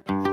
Hopitaly.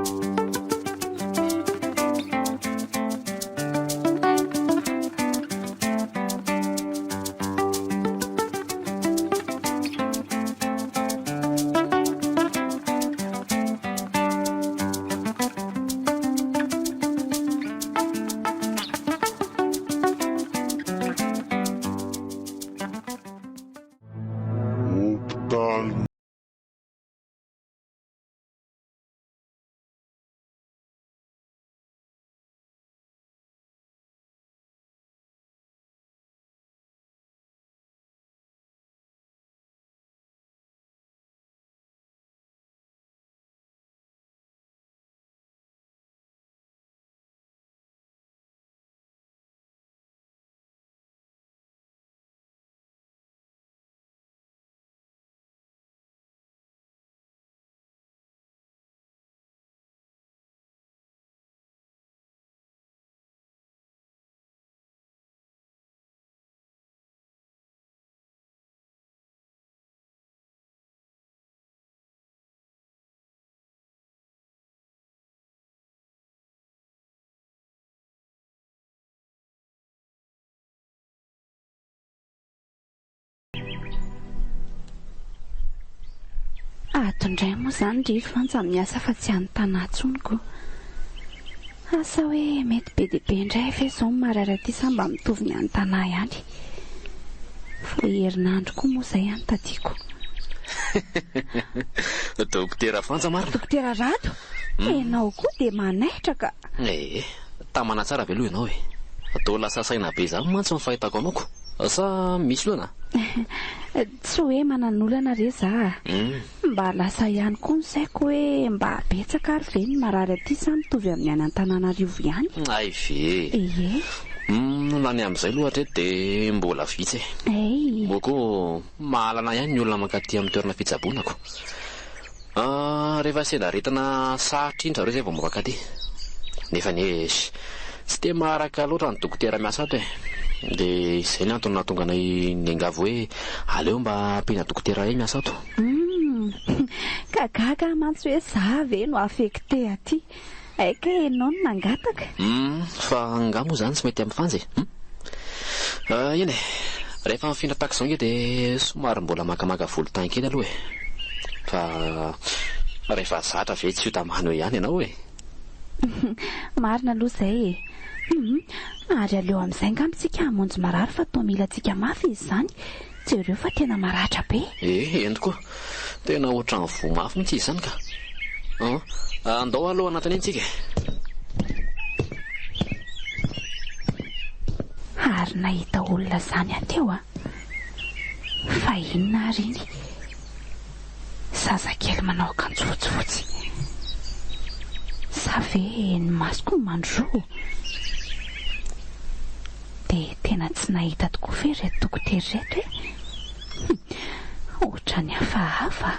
Ato indray moa izany ry Frantsa miasa fa tsy any Tana intsony ko. Asa hoe mety be dia be indray ve izao ny marary aty sa mba mitovy ny any Tana ihany. Vao herinandro koa moa izay any taty ko. Dokotera Frantsa marina? Dokotera Rado, ianao koa dia manaitra ka. Ee, tamana tsara ve aloha ianao e? Toa lasa saina be izany mantsy ny fahitako anao ko. Sa misy olana? Tsy hoe manan'olana re za a! Mba lasa ihany koa ny saiko hoe mba betsaka ary ve ny marary aty sa mitovy amin'ny any Antananarivo ihany? Hay ve! Ie. Humm, na ny amin'izay aloha hatreto dia mbola vitsy e. Hey. Moa koa mahalana ihany ny olona mankaty amin'ny toerana fitsaboana ko. Ah, rehefa sendra aretina sarotra iny zareo izay vao mankaty. Nefa anie tsy dia maharaka loatra ny dokotera miasa ato e. Dia izay ny antony nahatonga anay niangavy hoe aleo mba ampiana dokotera iray miasa ato. Humm, ka gaga aho mantsy hoe za ve no affecté aty. Hay kay enao no nangataka. Humm, fa angaha moa izany tsy mety amin'ny Fanja e? Humm. Eny e, rehefa mifindra tahaka izao ange dia somary mbola makamaka volontany kely aloha e. Fa rehefa zatra ve tsy ho tamana eo ihany ianao e? Marina aloha izay e. Humm, ary aleo amin'izay angamba isika hamonjy marary fa toa mila antsika mafy izy izany. Jereo fa tena maratra be. Eh, eny tokoa. Tena ohatran'ny voa mafy mihitsy izy izany ka. An, andao aloha anatiny eny tsika e. Ary nahita olona izany aho teo an. Fa inona ary iny? Zazakely manao akanjo fotsifotsy. Sa ve ny masoko no mandroso? Dia tena tsy nahita tokoa ve ireto dokotera ireto e? Hum, ohatran'ny hafahafa.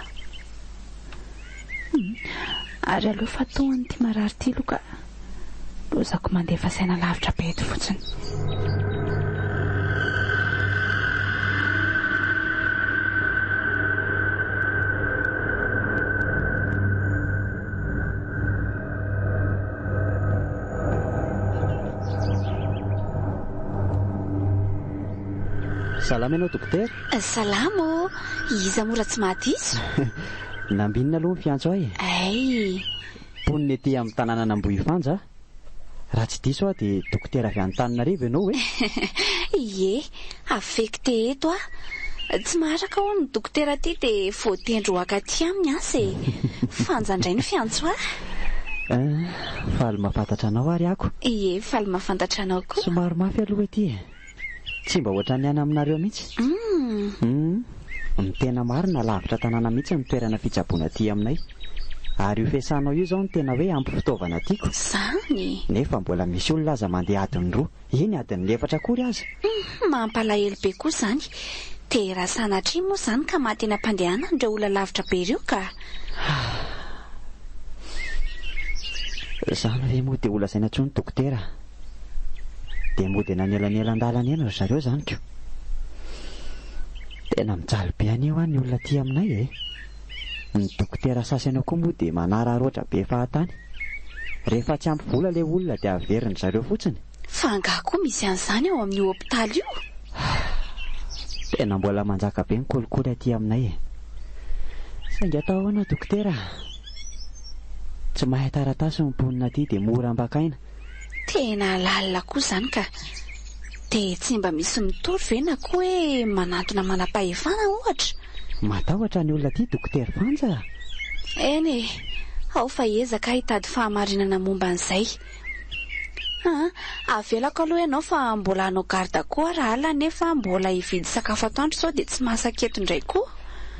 Hum, ary aleo fa toa an'ity marary ity aloha ka. Lozako mandefa saina lavitra be eto fotsiny. Salama ianao dokotera. Salama ô! Iza moa raha tsy mahadiso? Nambinina aloha ny fiantso ahy e. Hay! Mponina ety amin'ny tanànan'Ambohifanja aho. Raha tsy diso aho dia dokotera avy Antananarivo ianao e? Ie, affecté eto aho. Tsy maharaka hono ny dokotera aty dia voatendry ho hakaty aminy asa e. Fanja indray no fiantso ahy. Eh, faly mahafantatra anao ary ako. Ie, faly mahafantatra anao koa. Somary mafy aloha ety e. Tsy mba ohatran'ny any aminareo mihitsy. Hum. Ny tena marina, lavitra tanàna mihitsy ny toerana fitsaboana aty aminay. Ary io fiasanao io izao no tena hoe ampy fitaovana tiako. Izany? Nefa mbola misy olona aza mandeha adiny roa, eny adiny efatra akory aza. Hum, mampalahelo be koa izany. Dia raha sanatria moa izany ka maty eny am-pandehanana ireo olona lavitra be ireo ka. Izany ve moa dia holazaina intsony dokotera? Dia mody eny anelanelan-dalana eny ry zareo izany ko. Tena mijaly be anie hoa ny olona aty aminay e. Ny dokotera sasany ao koa moa dia manararaotra be fahatany. Rehefa tsy ampy vola ilay olona dia averin-dry zareo fotsiny. Fa angaha koa misy an'izany ao amin'io hopitaly io? Tena mbola manjaka be ny kolikoly aty aminay e. Saingy atao ahoana dokotera a? Tsy mahay taratasy ny mponina aty dia mora ambakaina. Tena lalina koa izany ka. Dia tsy mba misy mitory ve na koa hoe manantona manam-pahefana ohatra? Matahotra ny olona aty Dokotera Fanja a! Eny e! Ao fa hiezaka aho hitady fahamarinana momba an'izay. Aa! Avelako aloha ianao fa mbola hanao garde koa aho rahalina nefa mbola hividy sakafo atoandro sao dia tsy masaka eto indray koa.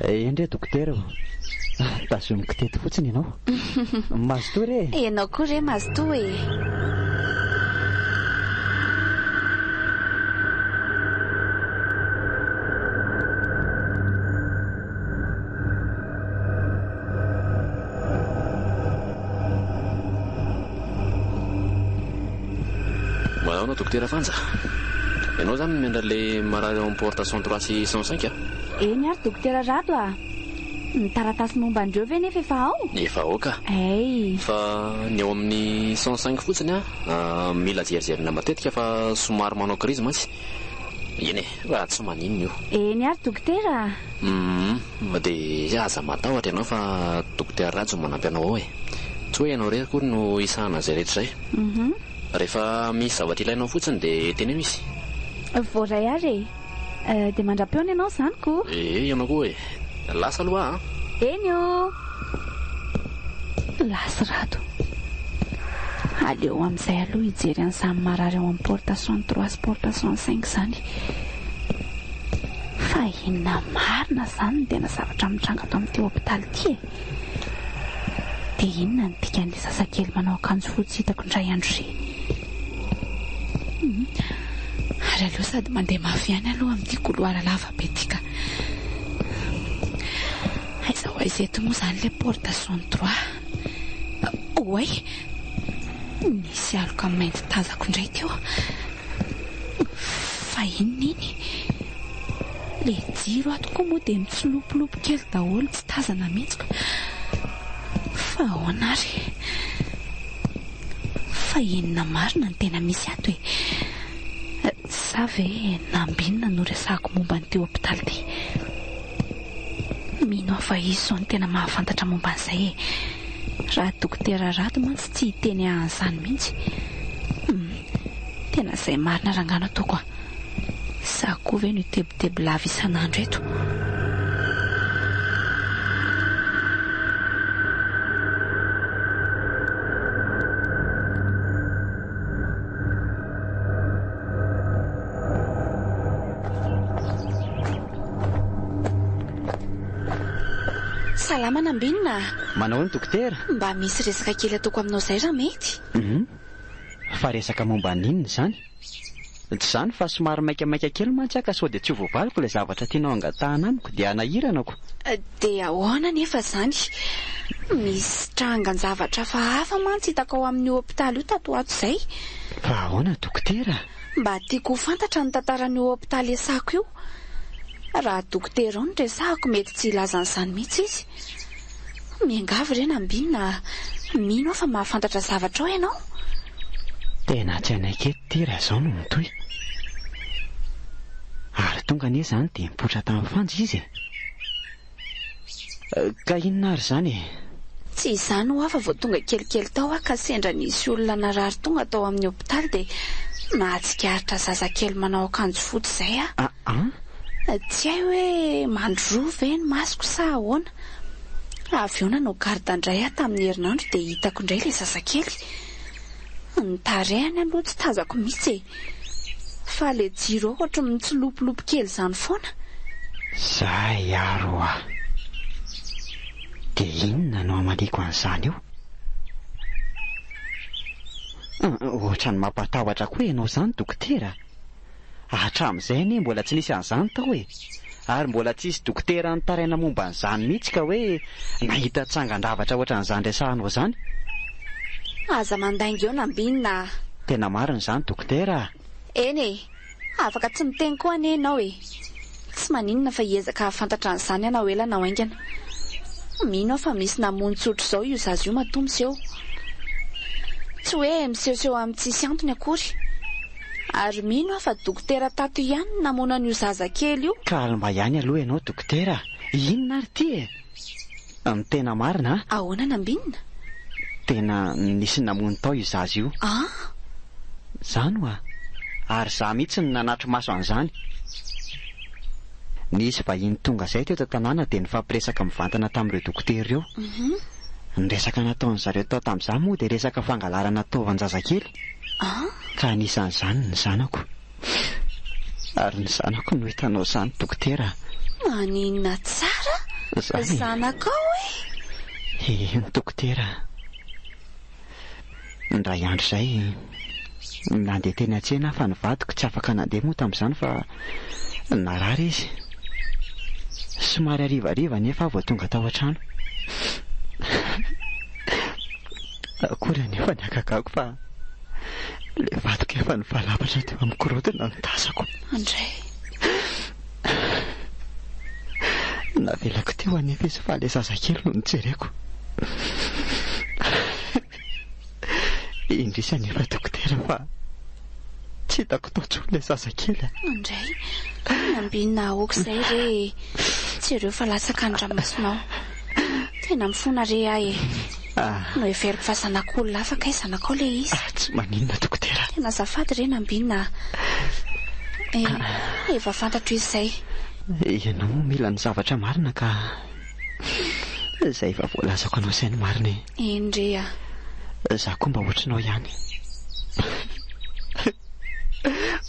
Eny re Dokotera o! Tazomiko teto fotsiny ianao. Mazotoa re e! Ianao koa re mazotoa e! Manahoana Dokotera Fanja? Ianao izany no miandry an'ilay marary ao amin'ny porte 103 sy 105 a? Eny ary Dokotera Rado a! Ny taratasy momba an'ireo ve nefa efa ao? Efa ao ka. Hay. Fa ny ao amin'ny 105 fotsiny a, mila jerijerena matetika fa somary manao crise mantsy. Eny e, fa tsy maninona io. Eny ary Dokotera a! Humm, dia aza matahotra ianao fa Dokotera Rajo manampy anao ao e. Tsy hoe ianao irery akory no hisahana an'izay rehetra izay. Rehefa misy zavatra ilainao fotsiny dia teneno izy. Voaray ary e. Dia mandra-peona ianao izany ko. Ee, ianao koa e. Lasa aloha aho an. Eny ô. Lasa Rado. Aleo amin'izay aloha hijery an'izany marary ao amin'ny porte 63 sy porte 105 izany. Fa inona marina izany no tena zavatra mitranga ato amin'ity hopitaly ity e? Dia inona no dikan'ilay zazakely manao akanjo fotsy hitako indray andro ireny? Hum. Ary aleo sady mandeha mafy ihany aloha amin'ity couloir lava be ity ka. Aiza ho aiza eto moa izany ilay porte 63? Oay! Nisy aloka mainty tazako indray teo. Fa inona iny? Ilay jiro ato koa moa dia mitsilopilopy kely daholo tsy tazana mihitsy ka. Fa ahoana ary? Fa inona marina no tena misy ato e? Sa ve nambinina no resahako momba an'ity hopitaly ity? Mino aho fa izy izao no tena mahafantatra momba an'izay e! Raha Dokotera Rado mantsy tsy hiteny ahy an'izany mihitsy. Hum, tena izay marina rangahy no ataoko a! Za koa ve no hitebiteby lava isan'andro eto? Salama Nambinina a! Manao ahoana Dokotera? Mba misy resaka kely ataoko aminao izay raha mety? Hum. Fa resaka momba ny inona izany? Tsy izany fa somary maikamaika kely mantsy aho ka sao dia tsy ho voavaliko ilay zavatra tianao hangatahana amiko dia hanahiranako. Dia ahoana anefa izany? Misy trangan-javatra hafahafa mantsy hitako ao amin'io hopitaly io tato ho ato izay. Fa ahoana dokotera? Mba tiako ho fantatra ny tantaran'io hopitaly iasako io. Raha dokotera ao no resahako mety tsy hilaza an'izany mihitsy izy. Miangavy re Nambinina a! Mino aho fa mahafantatra zavatra ao ianao. Tena tsy hanaiky eto ity raha izao no mitohy. Ary tonga anie izany dia nipoitra tamin'ny Fanja izy e! Ka inona ary izany e? Tsy izany hoa fa vao tonga kelikely tao aho ka sendra nisy olona narary tonga tao amin'ny hopitaly dia nahatsikaritra zazakely manao akanjo fotsy izay aho. Aa? Tsy hay hoe mandroa ve ny masoko sa ahoana. Avy eo nanao garde indray aho tamin'ny herinandro dia hitako indray ilay zazakely. Ny tarehiny aloha tsy tazako mihitsy e. Fa ilay jiro ao ohatry ny mitsilopilopy kely izany foana. Zay ary hoa. Dia inona no hamaliako an'izany eo? Ohatran'ny mampatahotra koa ianao izany dokotera a! Hatramin'izay anie mbola tsy nisy an'izany tao e! Ary mbola tsisy dokotera nitaraina momba an'izany mihitsy ka hoe nahita tsangan-davatra ohatran'izany resahanao izany. Aza mandainga eo Nambinina a! Tena marina izany dokotera a! Eny e! Afaka tsy miteny koa anie ianao e! Tsy maninona fa hiezaka hahafantatra an'izany aho na ho ela na ho haingana. Mino aho fa misy namono tsotra izao io zaza io matoa miseho. Tsy hoe misehoseho amin'ny tsisy antony akory. Ary mino aho fa dokotera tato ihany no namono an'io zaza kely io. Calme ihany aloha ianao dokotera a! Inona ary ity e? Ny tena marina a! Ahoana Nambinina? Tena nisy namono tao io zaza io. An! Zany hoa! Ary za mihitsy no nanatri-maso an'izany. Nisy vahiny tonga izay teto an-tanàna dia nifampiresaka mivantana tamin'ireo dokotera ireo. Ny resaka nataon-dry zareo tao tamin'izany moa dia resaka fangalarana taovan-jazakely. Ka anisan'izany ny zanako. Ary ny zanako no hitanao izany dokotera a! Maninona tsara Izany e! zanakao e! Eny dokotera a! Indray andro izay, nandeha teny an-tsena aho fa ny vadiko tsy afaka nandeha moa tamin'izany fa narary izy. Somary harivariva anefa aho vao tonga tao an-trano. Akory anefa ny hagagako fa ilay vadiko efa nivalapatra teo amin'ny gorodona no tazako. Andray. Navelako teo anefa izy fa ilay zazakely no nojereko. Indrisy anefa dokotera fa tsy hitako tao intsony ilay zazakely a. Andray, nambinina aoka izay re e. Jereo fa latsaka ny ranomasonao. Tena mifona re aho e. Noheveriko fa zanak'olona hafa kay zanakao ilay izy. Tsy maninona dokotera. Tena azafady re Nambinina a. Eh, efa fantatro izy izay. Ianao moa mila ny zavatra marina ka. Izay efa voalazako anao izay no marina e. Eny re a. Za koa mba ohatrinao ihany.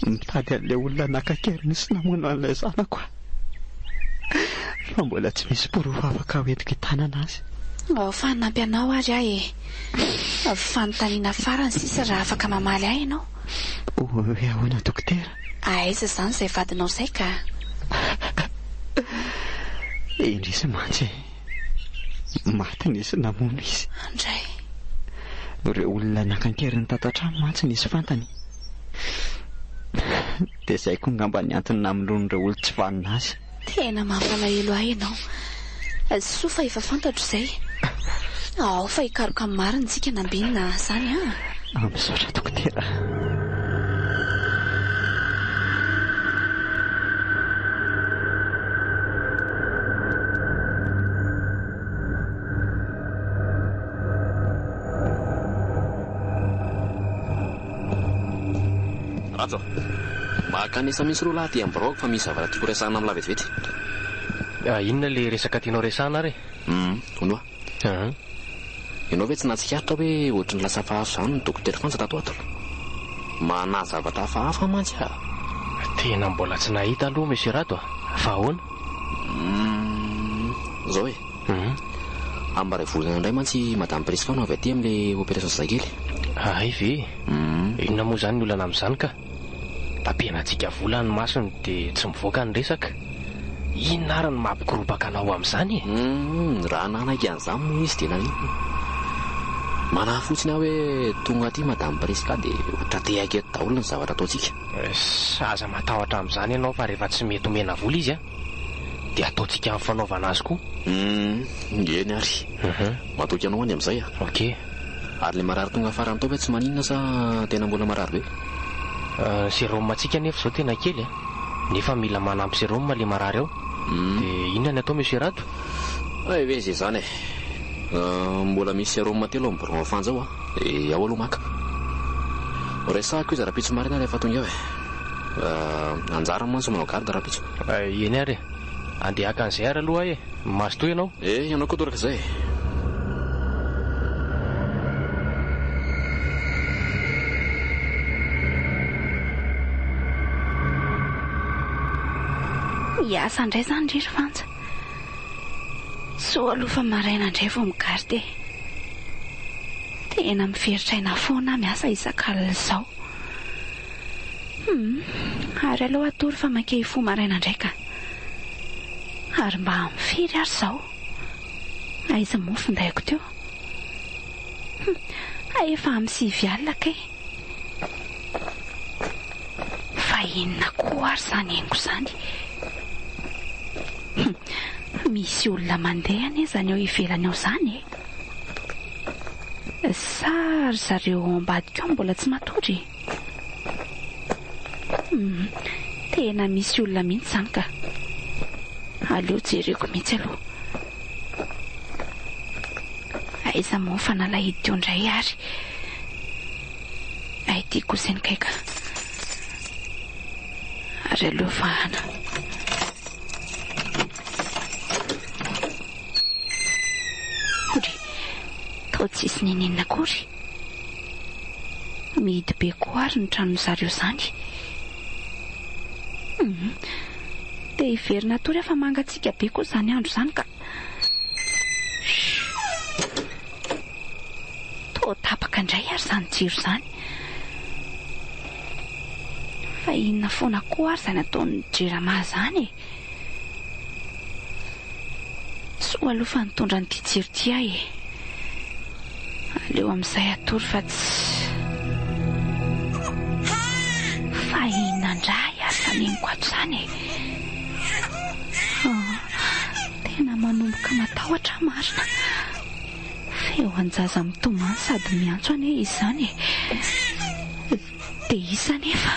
Mitady an'ilay olona naka an-keriny sy namono an'ilay zanako aho. Fa mbola tsy misy porofo afaka hoentiko hitanana azy. Ao fa hanampy anao ary aho e. Fanontaniana farany sisa raha afaka mamaly ahy ianao. Hoe ahoana dokotera? Aiza izany izay vadinao izay ka? Indrisy mantsy e. Maty nisy namono izy. Andray. Ireo olona naka an-keriny tato an-trano mantsy nisy fantany. Dia izay koa angamba ny antony namonoan'ireo olon-tsy vanona azy. Tena mampalahelo ahy ianao. Soa fa efa fantatro izay. Ao fa hikaroka ny marina isika Nambinina a, izany an! Misaotra dokotera. Rajo a! Makanesa mihitsy aloha lahy aty amin'ny biraoko fa misy zavatra tiako resahana amin'lah vetivety. Ah, inona ilay resaka tianao resahana ary e? Hum, hono hoa. An? Ianao ve tsy nahatsikaritra hoe ohatry ny lasa hafahafa izany ny Dokotera Fanja tato ato? Manahy zavatra hafahafa mantsy aho. Tena mbola tsy nahita aloha Monsieur Rado a! Fa ahoana? Humm, izao e. Hum. Amin'ny iray volana indray mantsy i Madame Prisca no avy aty amin'ilay opération zazakely. Hay ve? Humm. Inona moa izany ny olana amin'izany ka? Tapenantsika vola ny masony dia tsy mivoaka ny resaka. Inona ary no mampikoropaka anao amin'izany e? Humm, raha nanaiky an'izany moa izy dia naninona? Manahy fotsiny aho hoe tonga aty Madame Prisca dia ho tra-tehaka eto daholo ny zavatra ataontsika. Ss, aza matahotra amin'izany ianao fa rehefa tsy mety omena vola izy an, dia ataontsika amin'ny fanaovana azy koa. Humm, eny ary. Matoky anao any amin'izay aho. Ok. Ary ilay marary tonga farany tao ve tsy maninona sa tena mbola marary be? Ny sérum antsika anefa izao tena kely a! Nefa mila manampy sérum ilay marary ao. Dia inona ny atao Monsieur Rado? Hay ve izay izany e! Mbola misy sérum telo ao amin'ny birao Fanja ao a! Dia ao aloha maka. Resahiko izy rahampitso maraina rehefa tonga eo e! Anjarany mantsy manao garde rahampitso. Eny ary e! Andeha haka an'izay ary aloha aho e! Mazotoa ianao. Eh, ianao koa torak'izay e! Hiasa indray izany ry ry Fanja. Soa aloha fa maraina indray vao mi-garde e. Tena miverin-tsaina foana aho miasa isak'alina izao. Hum, ary aleo hatory fa maika hifoha maraina indray ka. Ary mba amin'ny firy ary izao? Aiza moa findaiko teo? Hum, efa amin'ny sivy alina kay. Fa inona koa ary izany henoko izany? Hum, Misy olona mandeha anie izany ao ivelany ao izany e! Sa ry zareo ao ambadika ao mbola tsy matory e? Hum, tena misy olona mihitsy izany ka. Aleo jereko mihitsy aloha. Aiza moa ny fanalahidy teo indray ary? Ay ity kosa iny kay ka. Ary aleo vahana. Ndry, toa tsisy n'inon'inona akory. Mihidy be koa ary ny tranon'ny zareo izany. Hum, te hiverina hatory aho fa mangatsiaka be koa izany andro izany ka. Chut. Toa tapaka indray ary izany jiro izany. Fa inona foana koa ary izany ataon'ny Jirama izany e? Soa aloha fa nitondra an'ity jiro ity aho e. Aleo amin'izay hatory fa tsy. Fa inona indray ary izany henoko ato izany e? Tena manomboka matahotra aho marina. Feon-jaza mitomany sady miantso anie izy izany e! Dia iza anefa?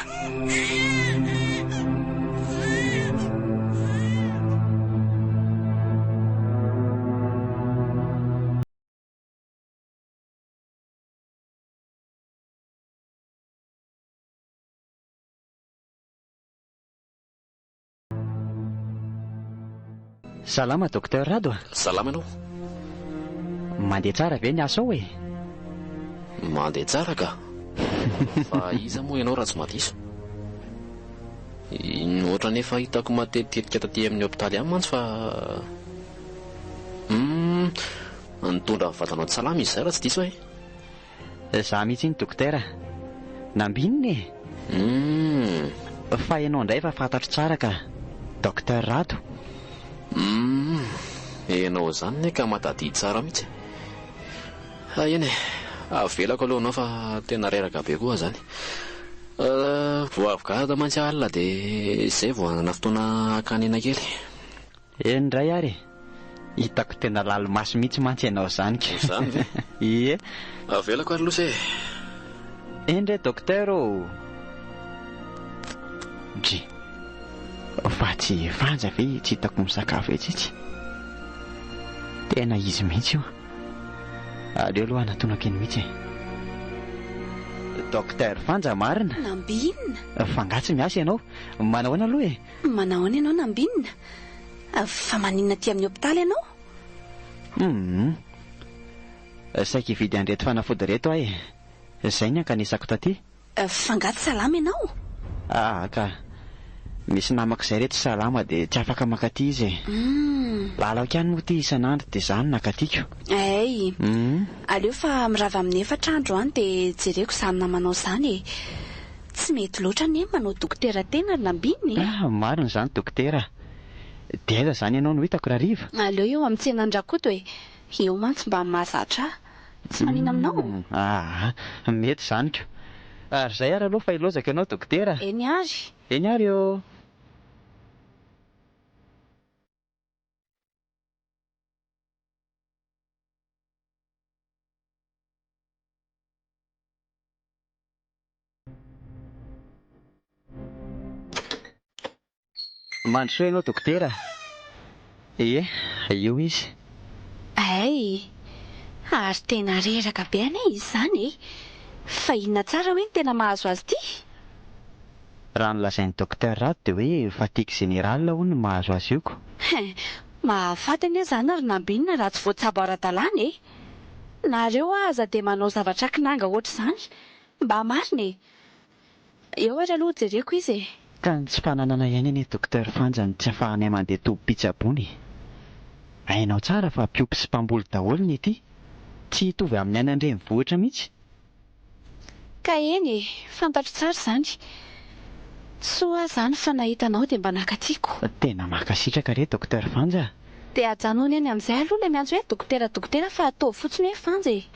Salama Docteur Rado a! Salama ianao. Mandeha tsara ve ny asa ao e? Mandeha tsara ka! Fa iza moa ianao raha tsy madiso? Ny ohatran'ny efa hitako matetitetika taty amin'ny hopitaly ihany mantsy fa Humm, nitondra ny vatanao tsy salama izy izay raha tsy diso aho e! Za mihitsy iny dokotera. Nambinina e! Humm. Fa ianao indray efa fantatro tsara ka. Docteur Rado. Humm. Ianao izany ne ka mahatadidy tsara mihitsy. Ha eny e, avelako aloha ianao fa tena reraka be koa aho izany. Vao avy garde mantsy aho alina dia izay vao hanana fotoana hakana aina kely. Eny indray ary e! Hitako tena lali-maso mihitsy mantsy ianao izany ka. Izany ve? Ie. Avelako ary loza e! Eny re docteur ô! Dry. Fa tsy vanja ve tsy hitako misakafo etsy itsy? Tena izy mihitsy io. Aleo aloha hanatonako eny mihitsy e. Docteur Vanja marina? Nambinina? Fa angaha tsy miasa ianao? Manahoana aloha e? Manahoana ianao Nambinina? Fa maninona aty amin'ny hopitaly ianao? Humm. Saika hividy an'ireto fanafody ireto aho e. Izay ny ankanesako taty. Fa angaha tsy salama ianao? Aa ka. Misy namako izay re tsy salama dia tsy afaka mankaty izy e. Humm. Lalaoko ihany moa ity isan'andro dia izaho no nankatiko. Hay. Humm. Aleo fa mirava amin'ny efatra andro any dia jereko izany namanao izany e. Tsy mety loatra anie ny manao dokotera tena ry Nambinina e! Ah, marina izany dokotera. Dia aiza izany ianao no hitako rahariva? Aleo eo amin'ny tsenan-dRakoto e! Eo mantsy mba mahazatra ahy. Tsy manina aminao? Aa, mety izany ko. Ary izay ary aloha fa ilaozako ianao dokotera. Eny ary. Eny ary ô! Mandrosoa ianao dokotera a! Ie, io izy. Hay! Ary tena reraka be anie izy izany e! Fa inona tsara hoe no tena mahazo azy ity? Raha ny lazain'ny docteur Rado dia hoe fatigue générale hono no mahazo azy io ko. Hein! Mahafaty anie izany ry Nambinina raha tsy voatsabo ara-dalàna e! Nareo aza dia manao zavatra kinanga ohatr'izany. Mba marina e! Eo ary aloha jereko izy e! Ka ny tsy fananana aina anie Docteur Fanja no tsy afahanay mandeha tobim-pitsaboana e! Hainao tsara fa mpiompy sy mpamboly daholo ny ety, tsy hitovy amin'ny any an-drenivohitra mihitsy. Ka eny e! Fantatro tsara izany. Soa aho izany fa nahita anao dia mba nakatiako. Tena mankasitraka re Docteur Fanja a! Dia ajanony any amin'izay aloha ilay miantso hoe dokotera dokotera fa ataovy fotsiny hoe Fanja e!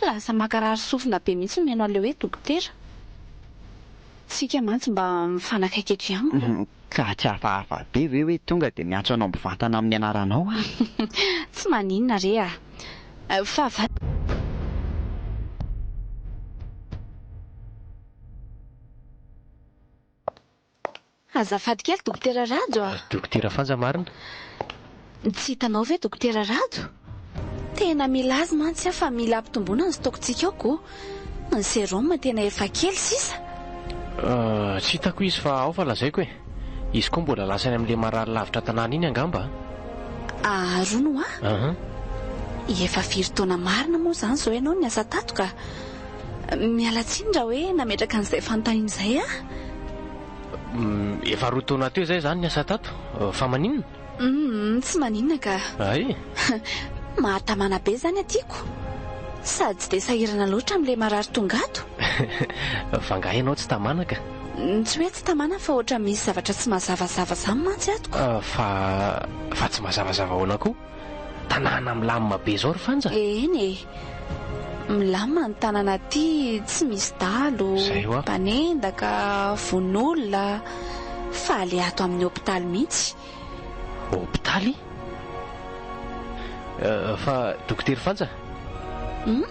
Lasa mankarary sofina be mihitsy ny mihaino an'ilay hoe dokotera. Tsika mantsy mba mifanakaiky eto ihany ko. Ka tsy hafahafa be ve hoe tonga dia miantso anao mivantana amin'ny anaranao aho? Tsy maninona re ah. Fa va. Azafady kely Dokotera Rajo a! Dokotera Fanja marina. Tsy hitanao ve Dokotera Rajo? Tena mila azy mantsy aho fa mila ampitomboina ny stock-tsika ao ko. Ny sérum tena efa kely sisa. Tsy hitako izy fa ao fa lazaiko e. Izy koa mbola lasa any amin'ilay marary lavitra tanàna iny angamba a. Aharono hoa? Aha. Efa firy taona marina moa izany izao ianao no niasa tato ka? Miala tsiny raha hoe nametraka an'izay fanontaniana izay aho. Efa roa taona teo izay izaho no niasa tato. Fa maninona? Humm, tsy maninona ka. Hay? Mahatamana be izany aty ko. Sady tsy dia sahirana loatra amin'ilay marary tonga ato. Fa angaha ianao tsy tamana ka? Tsy hoe tsy tamana fa ohatran'ny misy zavatra tsy mazavazava izany mantsy ato ko. Fa, fa tsy mazavazava ahoana koa? Tanàna milamina be izao ry Fanja. Eny e! Milamina ny tanàna aty, tsy misy dahalo, mpanendaka, vono olona, fa le ato amin'ny hopitaly mihitsy. Hopitaly? Fa Dokotera Fanja? Hum?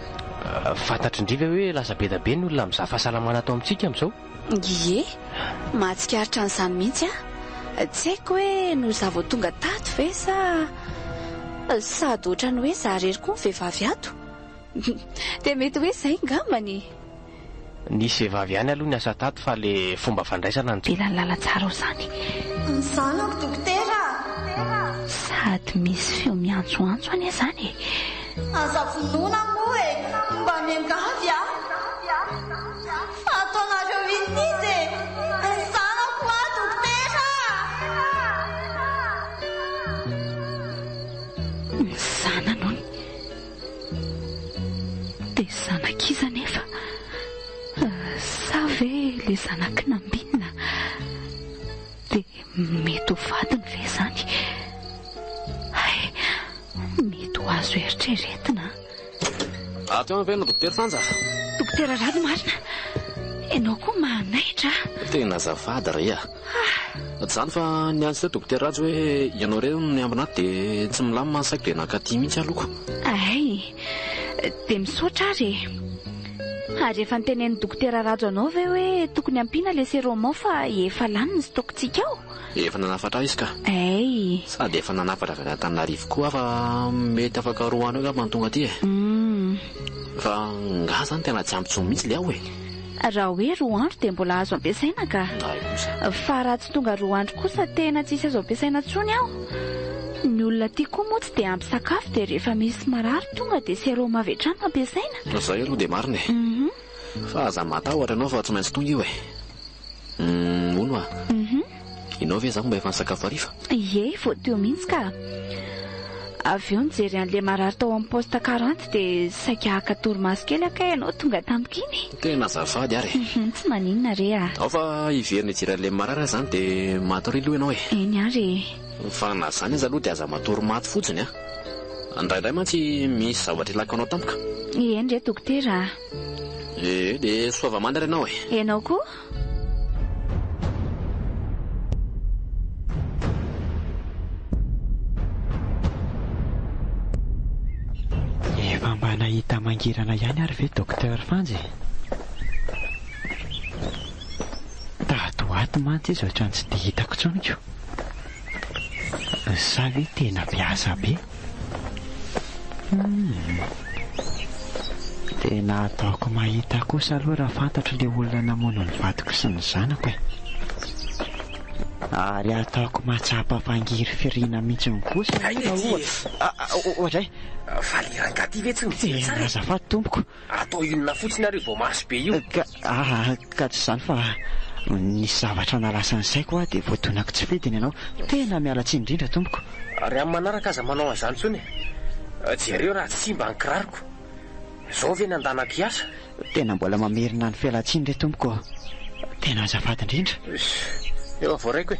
Fantatr'i ndry ve hoe lasa be da be ny olona mizaha fahasalamana ato amintsika amin'izao? Ie, mahatsikaritra an'izany mihitsy aho. Tsy haiko hoe noho izaho vao tonga tato ve sa sady ohatran'ny hoe izaho irery koa ny vehivavy ato. Dia mety hoe izay angambany e. Nisy vehivavy ihany aloha niasa tato fa le fomba fandraisana no tsy. Ivelan'ny lalantsara ao izany. Ny zanako dokotera a! Sady misy feo miantsoantso anie izany e! Aza vonoina moa e! Mba miangavy a! Fa ataonareo inona izy e? Ny zanako hoa dokotera a! Ny zanany hono. Dia zanak'iza anefa? Sa ve ilay zanak'i Nambinina? Dia mety ho vadiny ve izany? Hay, mety ho azo eritreretina an! Ato ihany ve ianao Dokotera Fanja? Dokotera Rado marina! Ianao koa manaitra a! Tena azafady re a! Tsy izany fa niantso teo Dokotera Rajo hoe ianao irery no niambina ato dia tsy milamina ny saiko dia nankaty mihitsy aloha ko. Hay! Dia misaotra ary e! Ary efa notenenin'i Dokotera Rajo anao ve hoe tokony ampiana ilay sérum ao fa efa lany ny stock-tsika ao? Efa nanafatra ahy izy ka. Hay! Sady efa nanafatra avy any Antananarivo koa aho fa mety afaka roa andro eo angamba no tonga aty e. Fa nga zany tena tsy ampy tsony mihitsy le ao e. Raha hoe roa andro dia mbola azo ampiasaina ka. Hay kosa. Fa raha tsy tonga roa andro kosa tena tsisy azo ampiasaina tsony ao. Ny olona aty koa moa tsy dia ampy sakafo dia rehefa misy marary tonga dia sérum avy hatrany no ampiasaina. Zay aloha dia marina e. Fa aza matahotra ianao fa tsy maintsy tonga io e. Humm hono ah. Ianao ve zany mba efa nisakafo hariva? Ie, vao teo mihitsy ka. Avy eo nijery an'ilay marary tao amin'ny poste 40 dia saika haka torimaso kely aho kay ianao tonga tampoka iny e. Tena azafady ary e. Tsy maninona re ah. Ao fa hiverina hijery an'ilay marary aho izany dia matoria aloha ianao e. Eny ary e. Fa na izany aza aloha dia aza matory maty fotsiny ah. Indraindray mantsy misy zavatra ilako anao tampoka. Eny re dokotera ah. Ee, dia soava-mandry ary ianao e. Ianao koa? Efa mba nahita mangirana ihany ary ve Docteur Fanja e? Tato ho ato mantsy izy ohatran'ny tsy dia hitako intsony ko. Sa ve tena mpiasa be? Humm. Tena ataoko mahita kosa aloha raha fantatro ilay olona namono ny vadiko sy ny zanako e. Ary ataoko mahatsapa fangirifiriana mihitsy kosa Hay raha ity e. ohatra. Ohatray. Fa le rangahy ty ve tsy mijery tsara e? Tena azafady tompoko. Atao inona fotsiny ary io voamaso be io? Ka, aa, ka tsy izany fa nisy zavatra nahalasa ny saiko aho dia voadonako tsy fidiny ianao. Tena miala tsiny indrindra tompoko. Ary amin'ny manaraka aza manao an'izany intsony e. Jereo raha tsy simba ny kiraroko. Izao ve ny andanako hiasa? Tena mbola mamerina ny fialan-tsiny re tompoko ô. Tena azafady indrindra. Efa voaraiko e.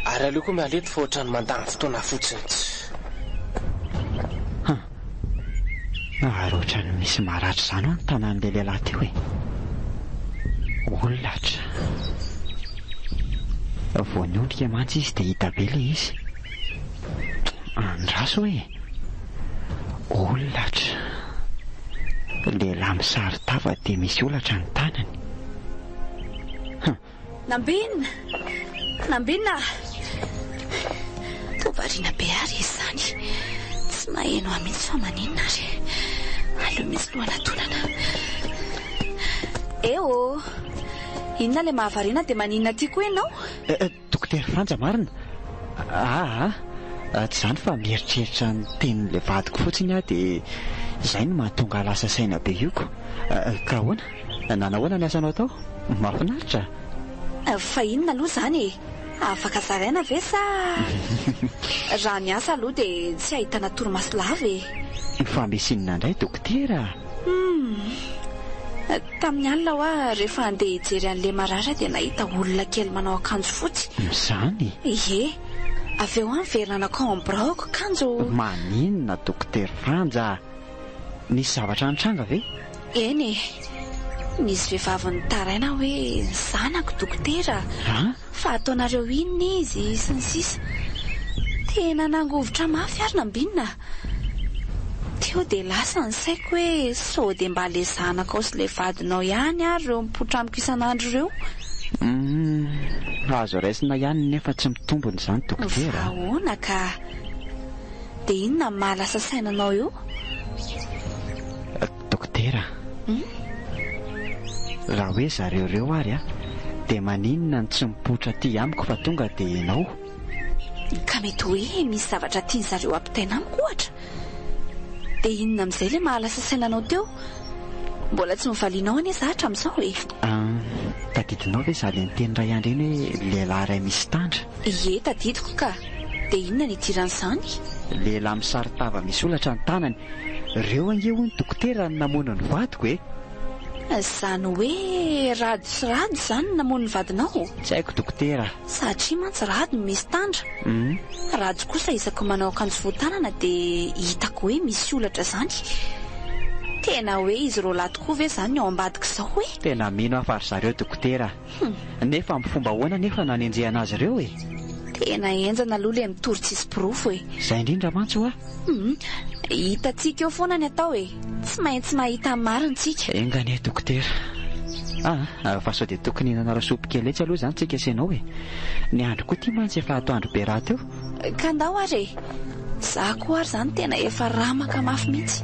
Ary aleo koa miala eto fa ohatran'ny mandany fotoana fotsiny. Han. Ary ohatran'ny misy maratra izany ho'a ny tanan'ilay lehilahy teo e. Olatra. Vao niondrika mantsy izy dia hita be ilay izy. Andraso e! Olatra. Lehilahy misaron-tava dia misy olatra ny tanany. Hum. Nambinina! Nambinina! Toa variana be ary izy izany. Tsy maheno ahy mihitsy fa maninona ary? Aleo mihitsy aloha anatonana. Eh oh! Inona ilay mahavariana dia maninona aty koa ianao? Dokotera Frantsa marina? Aa! Tsy izany fa mieritreritra ny tenin'ilay vadiko fotsiny aho dia izay no mahatonga ahy lasa saina be io ko. Ka ahoana? Nanahoana ny asanao tao? Mahafinaritra? Fa inona aloha izany e? Afaka zaraina ve sa? Raha ny asa aloha dia tsy ahitana torimaso lava e! Fa misy inona indray dokotera? Humm. Tamin'ny alina hoa rehefa handeha hijery an'ilay marary aho dia nahita olona kely manao akanjo fotsy. Izany? Ie. Avy eo aho niverina nankao amin'ny biraoko kanjo. Maninona Dokotera Franja a? Nisy zavatra nitranga ve? Eny e. Nisy vehivavy nitaraina hoe ny zanako dokotera fa ataonareo inona izy sy ny sisa. Tena nangovitra mafy ary nambinina. Teo dia lasa ny saiko hoe sao dia mba le zanakao sy le vadinao ihany ary ireo mipoitra amiko isan'andro ireo. Humm, azo raisina ihany nefa tsy mitombina izany dokotera a. Fa ahoana ka? Dia inona no maha lasa saina anao eo? Dokotera a. Raha hoe zareo ireo ary a, dia maninona no tsy mipoitra aty amiko fa tonga dia ianao? Ka mety hoe misy zavatra tian zareo ampitaina amiko ohatra? Dia inona amin'izay ilay maha lasa saina anao teo? Mbola tsy novalianao anie za hatramin'izao e! An, tadidinao ve za le niteny iray andro iny hoe lehilahy iray misy tandra? Ie, tadidiko ka! Dia inona no idiran'izany? Lehilahy misaron-tava misy holatra ny tanany. Ireo ange hono dokotera no namono ny vadiko e! Izany hoe Rado sy Rado izany no namono ny vadinao? Tsy haiko dokotera. Satria mantsy Rado no misy tandra. Rado kosa isaky ny manao akanjo fohy tanana dia hitako hoe misy holatra izany. Tena hoe izy roalahy tokoa ve izany no ao ambadik'izao e? Tena mino aho fa ry zareo dokotera. Nefa amin'ny fomba ahoana anefa no hanenjehana azy ireo e? Tena henjana aloha ilay mitory tsisy porofo e! Izay indrindra mantsy hoa. Hum, hitantsika eo foana ny atao e! Tsy maintsy mahita ny marina tsika. Enga anie dokotera. Ah, fa sao dia tokony hihinana lasopy kely etsy aloha izany tsika sy ianao e! Ny andro koa ity mantsy efa atoandro be rahateo. Ka ndao ary e! Za koa ary izany tena efa ramaka mafy mihitsy.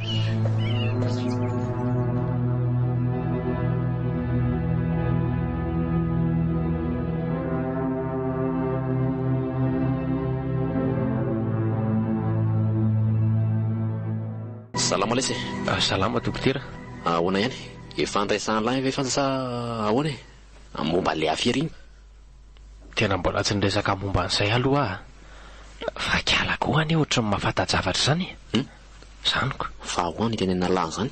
Salama lesy e! Salama dokotera. Ahoana ihany? Efa andraisan'lah ve fa sa ahoana e? Momba an'ilay afera iny. Tena mbola tsy niresaka momba an'izay aloha aho. Fa kiala koa anie ohatry ny mahafanta-javatra izany e! Hum? Izany ko. Fa ahoana itenenan'lah an'izany?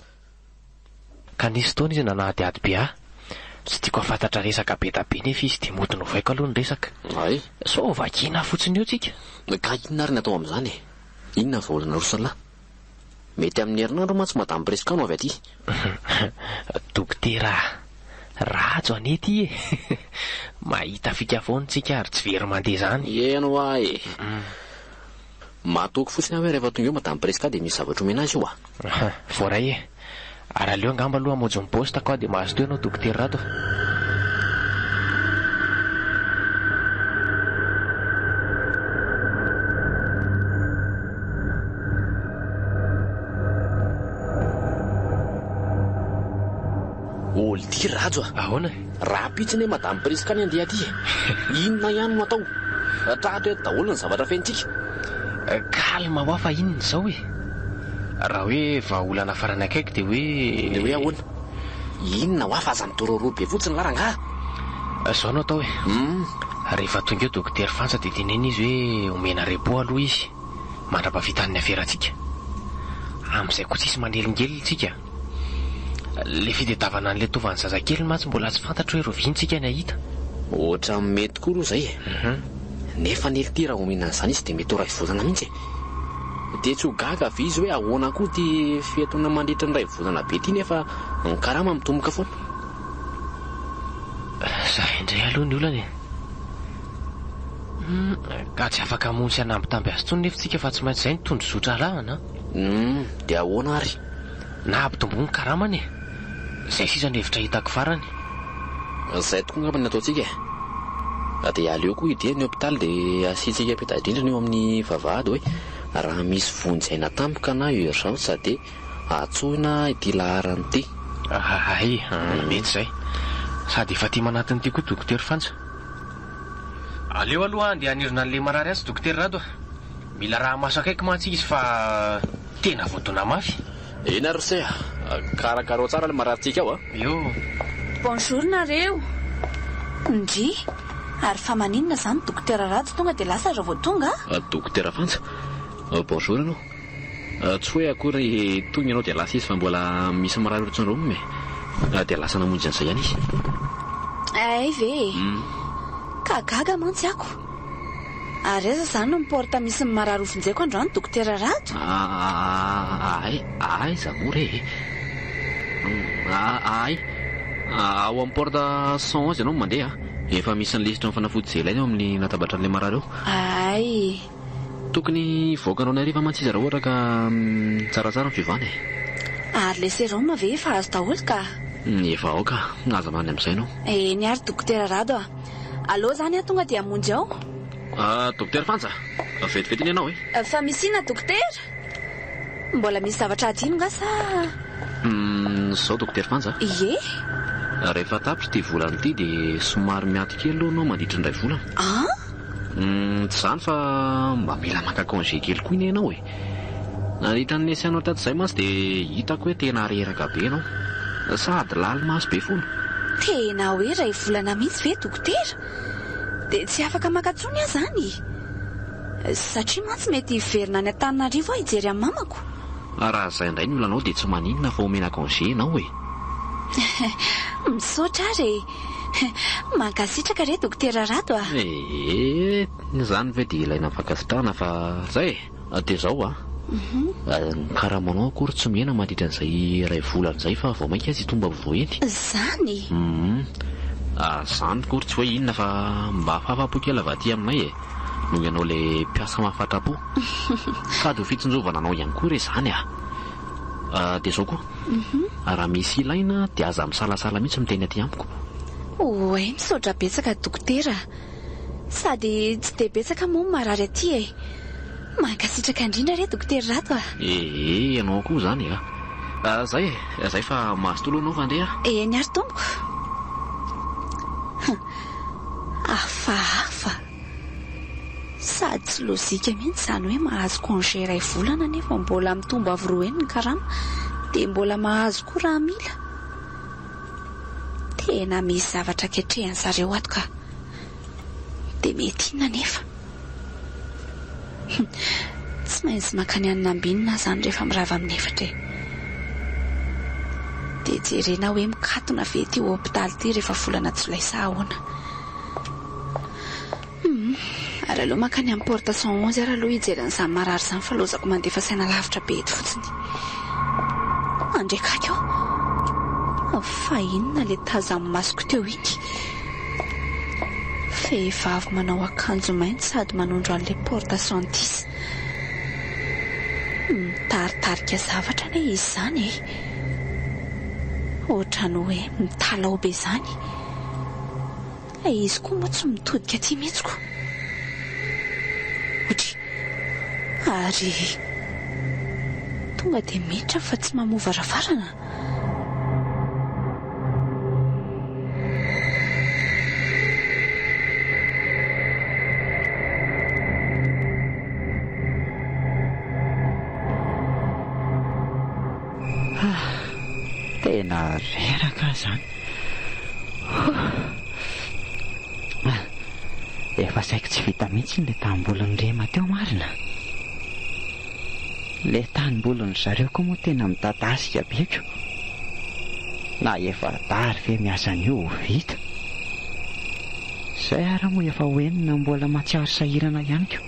Ka nisy fotoana izy nanadihady be ahy. Tsy tiako hahafantatra resaka be da be nefa izy dia mody novaiko aloha ny resaka. Hay. Sao vakiana fotsiny eo tsika. Ka inona ary ny atao amin'izany e? Inona ny vahaolana aroson'lah? Mety amin'ny herinandro mantsy Madame Prisca no avy aty. Dokotera a! Rajo anie ity e! Mahita fika foana tsika ary tsy very mandeha izany. Eny hoa e! Matoky fotsiny aho hoe rehefa tonga eo Madame Prisca dia misy zavatra omena azy io a! Voaray e! Ary aleo angamba aloha hamonjy ny poste ko dia mazotoa ianao Dokotera Rado a! Oldia Rajo a! Ahoana e? Rahampitso anie Madame Prisca ny handeha aty e! Inona ihany no atao? Tratra eto daholo ny zavatra fenontsika. Calme hoa fa inona izao e? Raha hoe vahaolana farany akaiky dia hoe. Dia hoe ahoana? Inona hoa fa aza midororoa be fotsiny lah rangaha! Izao no atao e. Rehefa tonga eo Dokotera Fanja dia teneno izy hoe omena repos aloha izy mandra-pahavitan'ny aferantsika. Amin'izay koa tsisy manelingelina tsika. Ilay fitadiavana an'ilay tovan'ny zazakely mantsy mbola tsy fantatro hoe rahoviana tsika ny hahita. Ohatran'ny mety koa aloha izay e. Nefa anie ity raha omena an'izany izy dia mety ho iray volana mihitsy e. Dia tsy ho gaga ve izy hoe ahoana koa ity fiatoana mandritra ny iray volana be ity nefa ny karama mitomboka foana. Izay indray aloha ny olana e. Hum, ka tsy afaka hamono sy hanambitamby azy intsony nefa tsika fa tsy maintsy izay no tondrozotra arahana an. Hum, dia ahoana ary? Na ampitomboy ny karamany e. Izay sisa no hevitra hitako farany. Izay tokoa angamba ny ataontsika e. Dia aleo koa hidirana ny hopitaly dia asiantsika peta-drindrina eo amin'ny vavahady hoe raha misy vonjy aina tampoka na urgence dia antsoina ity laharana ity. Hay, mety izay. Sady efa aty manatona ity koa Dokotera Fanja. Aleo aloha handeha hanirina an'ilay marary atsy Dokotera Rado a. Mila araha-maso akaiky mantsy izy fa tena voadona mafy. Eny ary ry se a! Karakarao tsara ilay mararintsika ao a! Eo. Bonjour nareo. Ndry! Ary fa maninona izany Dokotera Rado tonga dia lasa raha vao tonga a? Dokotera Fanja, bonjour anao. Tsy hoe akory tonga ianao dia lasa izy fa mbola misy marary ohatry ny room e. Dia lasa namonjy an'izay ihany izy. Hay ve e! Ka gaga mantsy ako. Ary aiza izany ny porte misy ny marary hovonjeko androany Dokotera Rado? Ay, aiza moa re e? Ay, ao amin'ny porte 111 ianao no mandeha. Efa misy ny lisitra ny fanafody izay ilaina eo amin'ny latabatran'ilay marary eo. Ay. Tokony hivoaka androany hariva mantsy izy raha ohatra ka tsaratsara ny fiovana e. Ary ilay sérum ve efa azo daholo ka? Efa ao ka, aza mandry amin'izay ianao. Eny ary Dokotera Rado a. Aleo izany aho tonga dia hamonjy ao. Ah, Dokotera Fanja, vetivety anie ianao e. Fa misy inona Dokotera? Mbola misy zavatra hadino nga sa? Hum, izao Dokotera Fanja a. Ie. Rehefa tapitra ity volana ity dia somary miato kely aloha ianao mandritra ny iray volana. An? Hum, tsy izany fa mba mila maka congé kely koa anie ianao e. Nahita ny nesianao tato izay mantsy dia hitako hoe tena reraka be ianao. Sady lali-maso be foana. Tena hoe iray volana mihitsy ve dokotera? Dia tsy afaka maka intsony aho izany? Satria mantsy mety hiverina any Antananarivo aho hijery an'i mamako. Raha izay indray ny olanao dia tsy maninona fa omena congé ianao e. Misaotra ary e. Mankasitraka re dokotera Rado a. Ee, izany ve dia ilaina fankasitrahana fa izay e. Dia izao a, ny karamanao akory tsy mihena mandritra an'izay iray volana izay fa vao mainka aza hitombo avo heny. Izany? Hum, izany akory tsy hoe inona fa mba afahafapo kely avy aty aminay e, noho ianao ilay mpiasa mahafatra-po. Sady ho fitsinjovana anao ihany koa re izany a. Dia izao koa, raha misy ilaina dia aza misalasala mihitsy miteny aty amiko. Oay, misaotra betsaka dokotera a. Sady tsy dia betsaka moa ny marary aty e! Mankasitraka indrindra re Dokotera Rato a! Ee, ianao koa izany a! Zay e, zay fa mazotoa aloha ianao fa andeha a! Eny ary tompoko. Hafahafa! Sady tsy lozika mihitsy izany hoe mahazo congé iray volana nefa mbola mitombo avo roa heny ny karama dia mbola mahazo koa raha mila. Tena misy zavatra ketrehan zareo ato ka. Dia mety inona anefa? Hum, tsy maintsy mankany any Nambinina aho izany rehefa mirava amin'ny efatra e. Dia jerena hoe mikatona ve ity hopitaly ity rehefa volana jolay sa ahoana. Humm, ary aleo mankany amin'ny porte 111 ary aloha hijery an'izany marary izany fa lozako mandefa saina lavitra be eto fotsiny. Andriakaky ô! Fa inona ilay tazan'ny masoko teo iny? Vehivavy manao akanjo mainty sady manondro an'ilay porte 110. Mitaritarika zavatra anie izy izany e! Ohatran'ny hoe mitalaho be izany. Ilay izy koa moa tsy mitodika aty mihitsy ko. Otry. Ary tonga dia miditra fa tsy mamoha varavarana. Tena reraka aho izany. Efa saiky tsy vita mihitsy ilay tanimbolin'i Rema teo marina. Ilay tanimbolin-dry zareo koa moa tena midadasika be ko. Na efa dary ve miasa an'io ho vita? Izay ary moa efa ho enina mbola mahatsiaro sahirana ihany ko.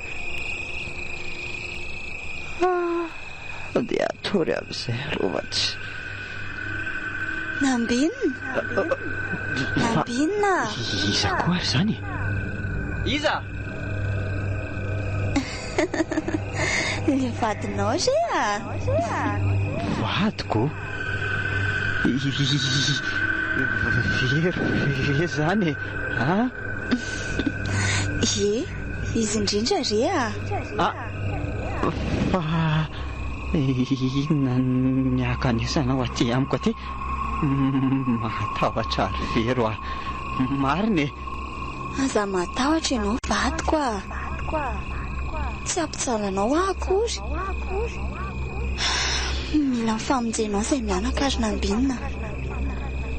Dia hatory amin'izay aloha fa tsy. Nambinina? Nambinina a! Iza koa ary izany e? Iza? Ilay vadinao re a! Vadiko? Vero ve izany e? A? Ie, izy indrindra re a! A! Fa inona ny hankanesanao aty amiko aty? Mahatahotra ry Vero a! Marina e! Aza matahotra ianao vadiko a! Tsy hampijaly anao aho akory. Mila ny famonjenao izay mianaka ry Nambinina.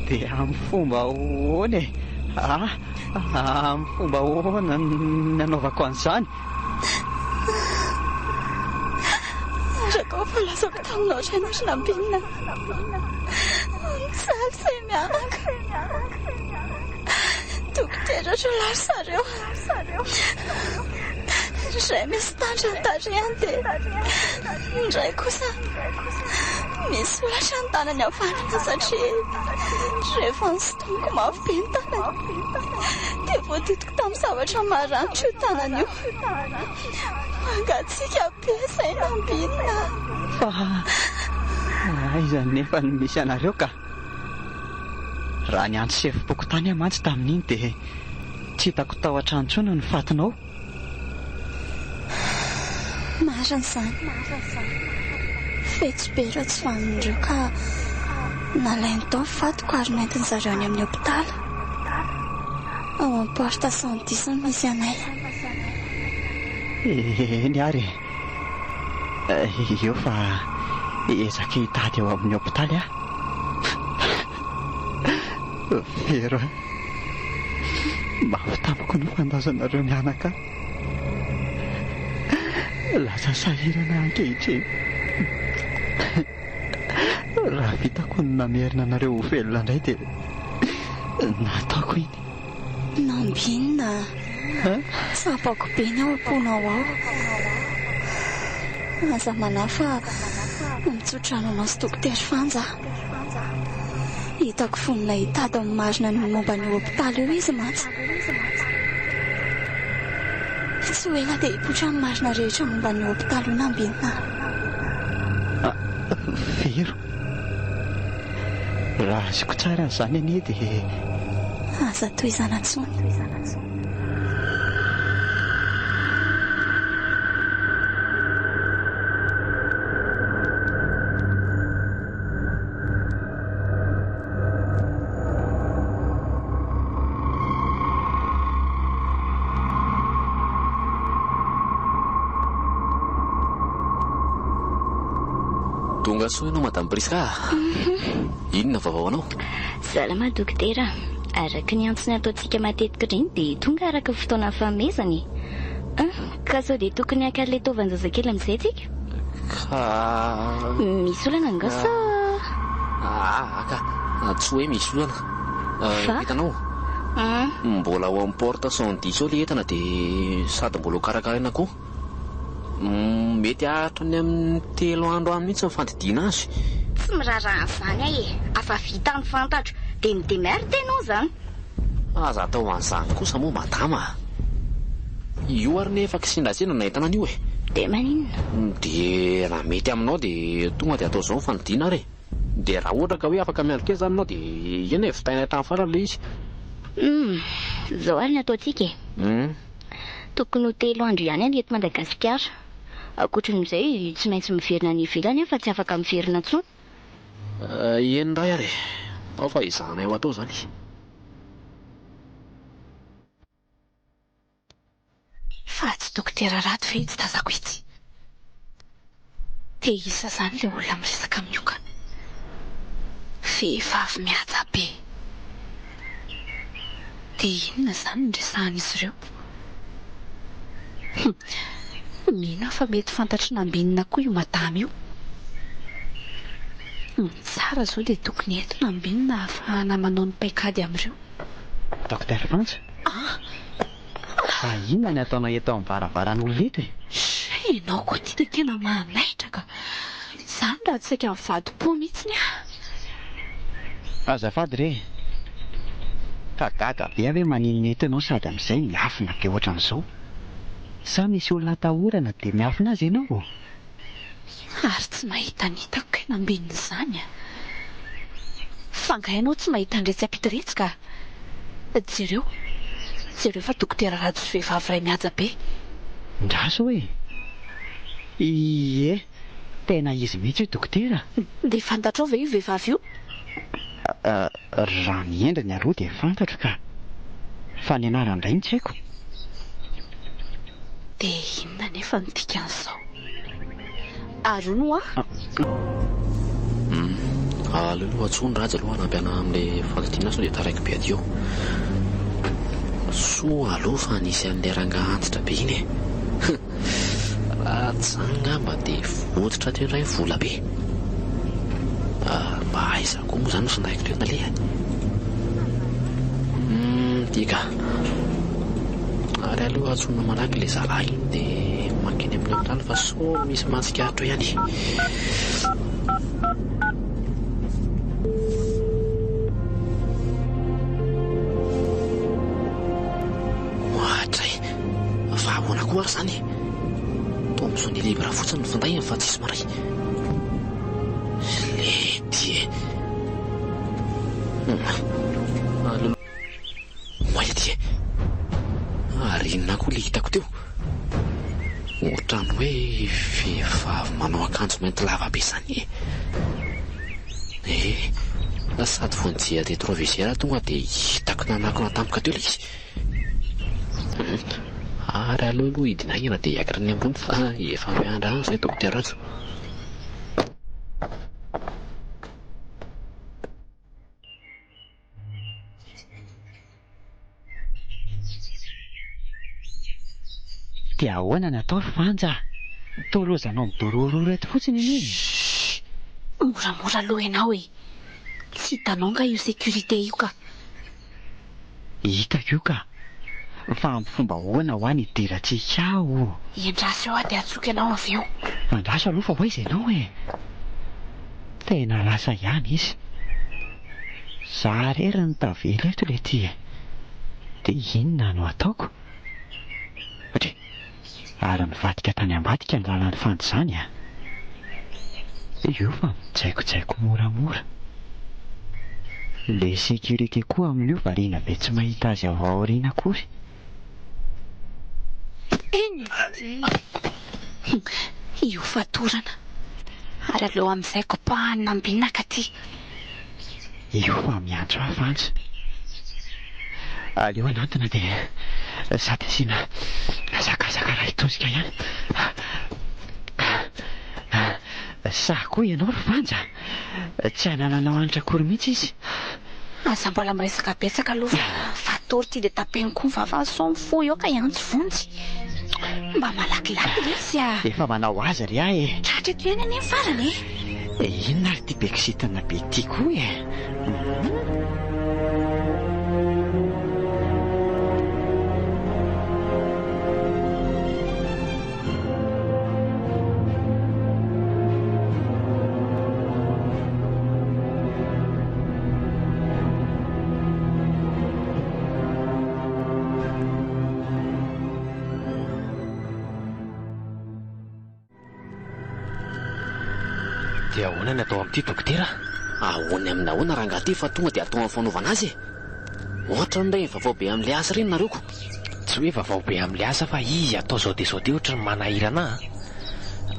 Dia amin'ny fomba ahoana e? A! Amin'ny fomba ahoana no anaovako an'izany? Araka ny voalazako taminao ireny ry Nambinina. Mijaly izay mianaka. Dokotera roa lahy ry zareo. Ny iray misy tandra ny tarehiny dia ny iray kosa misy holatra ny tanany havanana satria rehefa nosintomiko mafy be ny tanany dia voadidiko tamin'ny zavatra maranitra io tanany io. Mangatsiaka be izay nambinina. Fa aiza anefa no misy anareo ka? Raha niantso sefom-pokontany aho mantsy tamin'iny dia tsy hitako tao an-trano intsony ny fatinao. Marina izany. Fetsy be ireo tsy vanona ireo ka nalainy tao ny fatiko ary nentin-dry zareo any amin'ny hopitaly. Ao amin'ny porte 110 no misy anay. Eny ary e. Eo fa hiezaka hitady ao amin'ny hopitaly aho. Vero a! Mafy tamiko ny fandaozanareo mianaka ahy. Lasa sahirana aho ankehitriny. Raha vitako ny namerina anareo ho velona indray dia nataoko iny. Nambinina a! Tsapako be ny ao am-ponao ao. Aza manahy fa mitsodrano anao sy Dokotera Fanja aho. Hitako vonona hitady ny marina ny momba an'io hopitaly io izy mantsy. Tsy ho ela dia hipoitra ny marina rehetra momba an'io hopitaly io Nambinina a! Vero. Raha azoko tsara izany anie dia. Aza tohizana intsony. Tonga soa ianao Madame Prisca a! Inona vaovao anao? Salama dokotera, araka ny antso nataontsika matetika ireny dia tonga araka ny fotoana nifanomezana e! Ah, ka sao dia tokony haka ilay taovan-jazakely amin'izay tsika? Ka. Misy olana angaha sa? Aa ka, tsy hoe misy olana. Fa? Hitanao? Mbola ao amin'ny porte 110 ao ilay entana dia sady mbola ho karakaraina koa. Mety haharitra any amin'ny telo andro any mihitsy ny fandidiana azy. Tsy miraharaha an'izany aho e! Afa vita ny fantatro dia mi-demerde ianao izany. Aza atao an'izany kosa moa madama a! Io ary nefa kisendrasendra nahitana an'io e! Dia maninona? Dia raha mety aminao dia tonga dia atao izao ny fandidiana ary e! Dia raha ohatra ka hoe afaka miandry kely izany ianao dia eny e, vitaina hatramin'ny farany ilay izy. Humm! Izao ary ny ataontsika e! Tokony ho telo andro ihany aho ny eto Madagasikara. Ankoatran'izay, tsy maintsy miverina any ivelany aho fa tsy afaka miverina intsony. Eny indray ary e! Ao fa ezahanay ho atao izany. Fa tsy dokotera Rato ve itsy tazako itsy? Te hisa zany le olona miresaka amin'io ka. Vehivavy mihaja be. Dia inona izany no resahan'izy ireo? Hum. Mino aho fa mety fantatr'i Nambinina koa io madama io. Ny tsara izao dia tokony eto Nambinina ahafahana manao ny paikady amin'ireo. Docteur Frantsa? Ah! Fa inona ny ataonao eto amin'ny varavaran'olona eto e? Ianao koa ity dia tena manaitra ka! Izany raha tsy saika nivadi-po mihitsy aho. Azafady re e! Fa gaga be aho hoe maninona eto ianao sady amin'izay miafina be ohatran'izao. Sa misy olona atahorana dia miafina azy ianao? Ary tsy mahita ny hitako kay nambin'izany a! Fa angaha ianao tsy mahita an'iretsy ampita iretsy ka? Jereo, jereo fa dokotera Rajo sy vehivavy iray mihaja be. Ndraso e! Ie, tena izy mihitsy io dokotera. Dia fantatrao ve io vehivavy io? Raha ny endriny aloha dia fantatro ka! Fa ny anarany indray no tsy haiko. Dia inona anefa no dikan'izao? Ary hono hoa? Hum, aleo aloha antsoiny Raja aloha hanampy anah amin'ilay fandidiana sao dia taraiky be aty eo. Soa aloha fa nisy an'ilay rangahy antitra be iny e! Raha tsy izany angamba dia votsotra teo indray ny vola be. Mba aiza koa moa izany ny findaiko teo nalehany? Humm, ity ka. Ary aleo antsoina malaky ilay zalahy iny dia mankeny amin'ny hopitaly fa sao misy mahatsikaritra eo ihany. Ohatray! Fa ahoana koa ary izany e? Toa mi-sonner libre fotsiny ny findainy fa tsisy maray. Lety e! Aleo may aty e! Ary inona koa ilay hitako teo? Ohatran'ny hoe vehivavy manao akanjo mainty lava be izany e! Eh! Sady vao nijery rétroviseur tonga dia hitako nanakona tampoka teo ilay izy. Ary aleo aloha hidina haingana dia hiakatra any ambony fa efa miandry any izay Dokotera Rajo. Dia ahoana ny atao ry Fanja a? Toa lozanao midorororo eto fotsiny anie e! Shh! Moramora aloha ianao e! Tsy hitanao nga io sécurité io ka! Hitako io ka! Fa amin'ny fomba ahoana hoa ny hidirantsika ao? Endraso eo aho dia antsoiko ianao avy eo. Andraso aloha fa ho aiza ianao e! Tena lasa ihany izy. Za irery no tavela eto letia e! Dia inona no ataoko? Dry! Ary nivadika tany ambadika ny lalan'ny fandizany a! Io fa mijaikojaiko moramora. Le sécurité koa amin'io variana be tsy mahita azy ao aoriana akory. Io fatorana. Ary aleo amin'izay kopahana ambinina ka ty. Io fa miantso ahy Fanja. Aleo hanantona dia sady asiana hazakazaka iray tosika ihany. Sahy koa ianao ry Fanja. Tsy hanananao hanitra akory mihitsy izy. Aza mbola miresaka betsaka aloha fa fatory ity dia tapeno koa ny vavany sao mifoha eo ka hiantso vonjy. Mba malakilaky lesy a! Efa manao azy ry ahy e! Tratra eto ihany anie ny farany e! Inona ary ity be kizitina be ity koa e? Dia ahoana ny atao amin'ity dokotera? Ahoana amin'ny ahoana rangahy ity fa tonga dia atao amin'ny fanaovana azy e! Ohatran'ireny vaovao be amin'ilay asa ireny nareo ko! Tsy hoe vaovao be amin'ilay asa fa izy atao zao dia zao dia ohatry ny manahirana ahy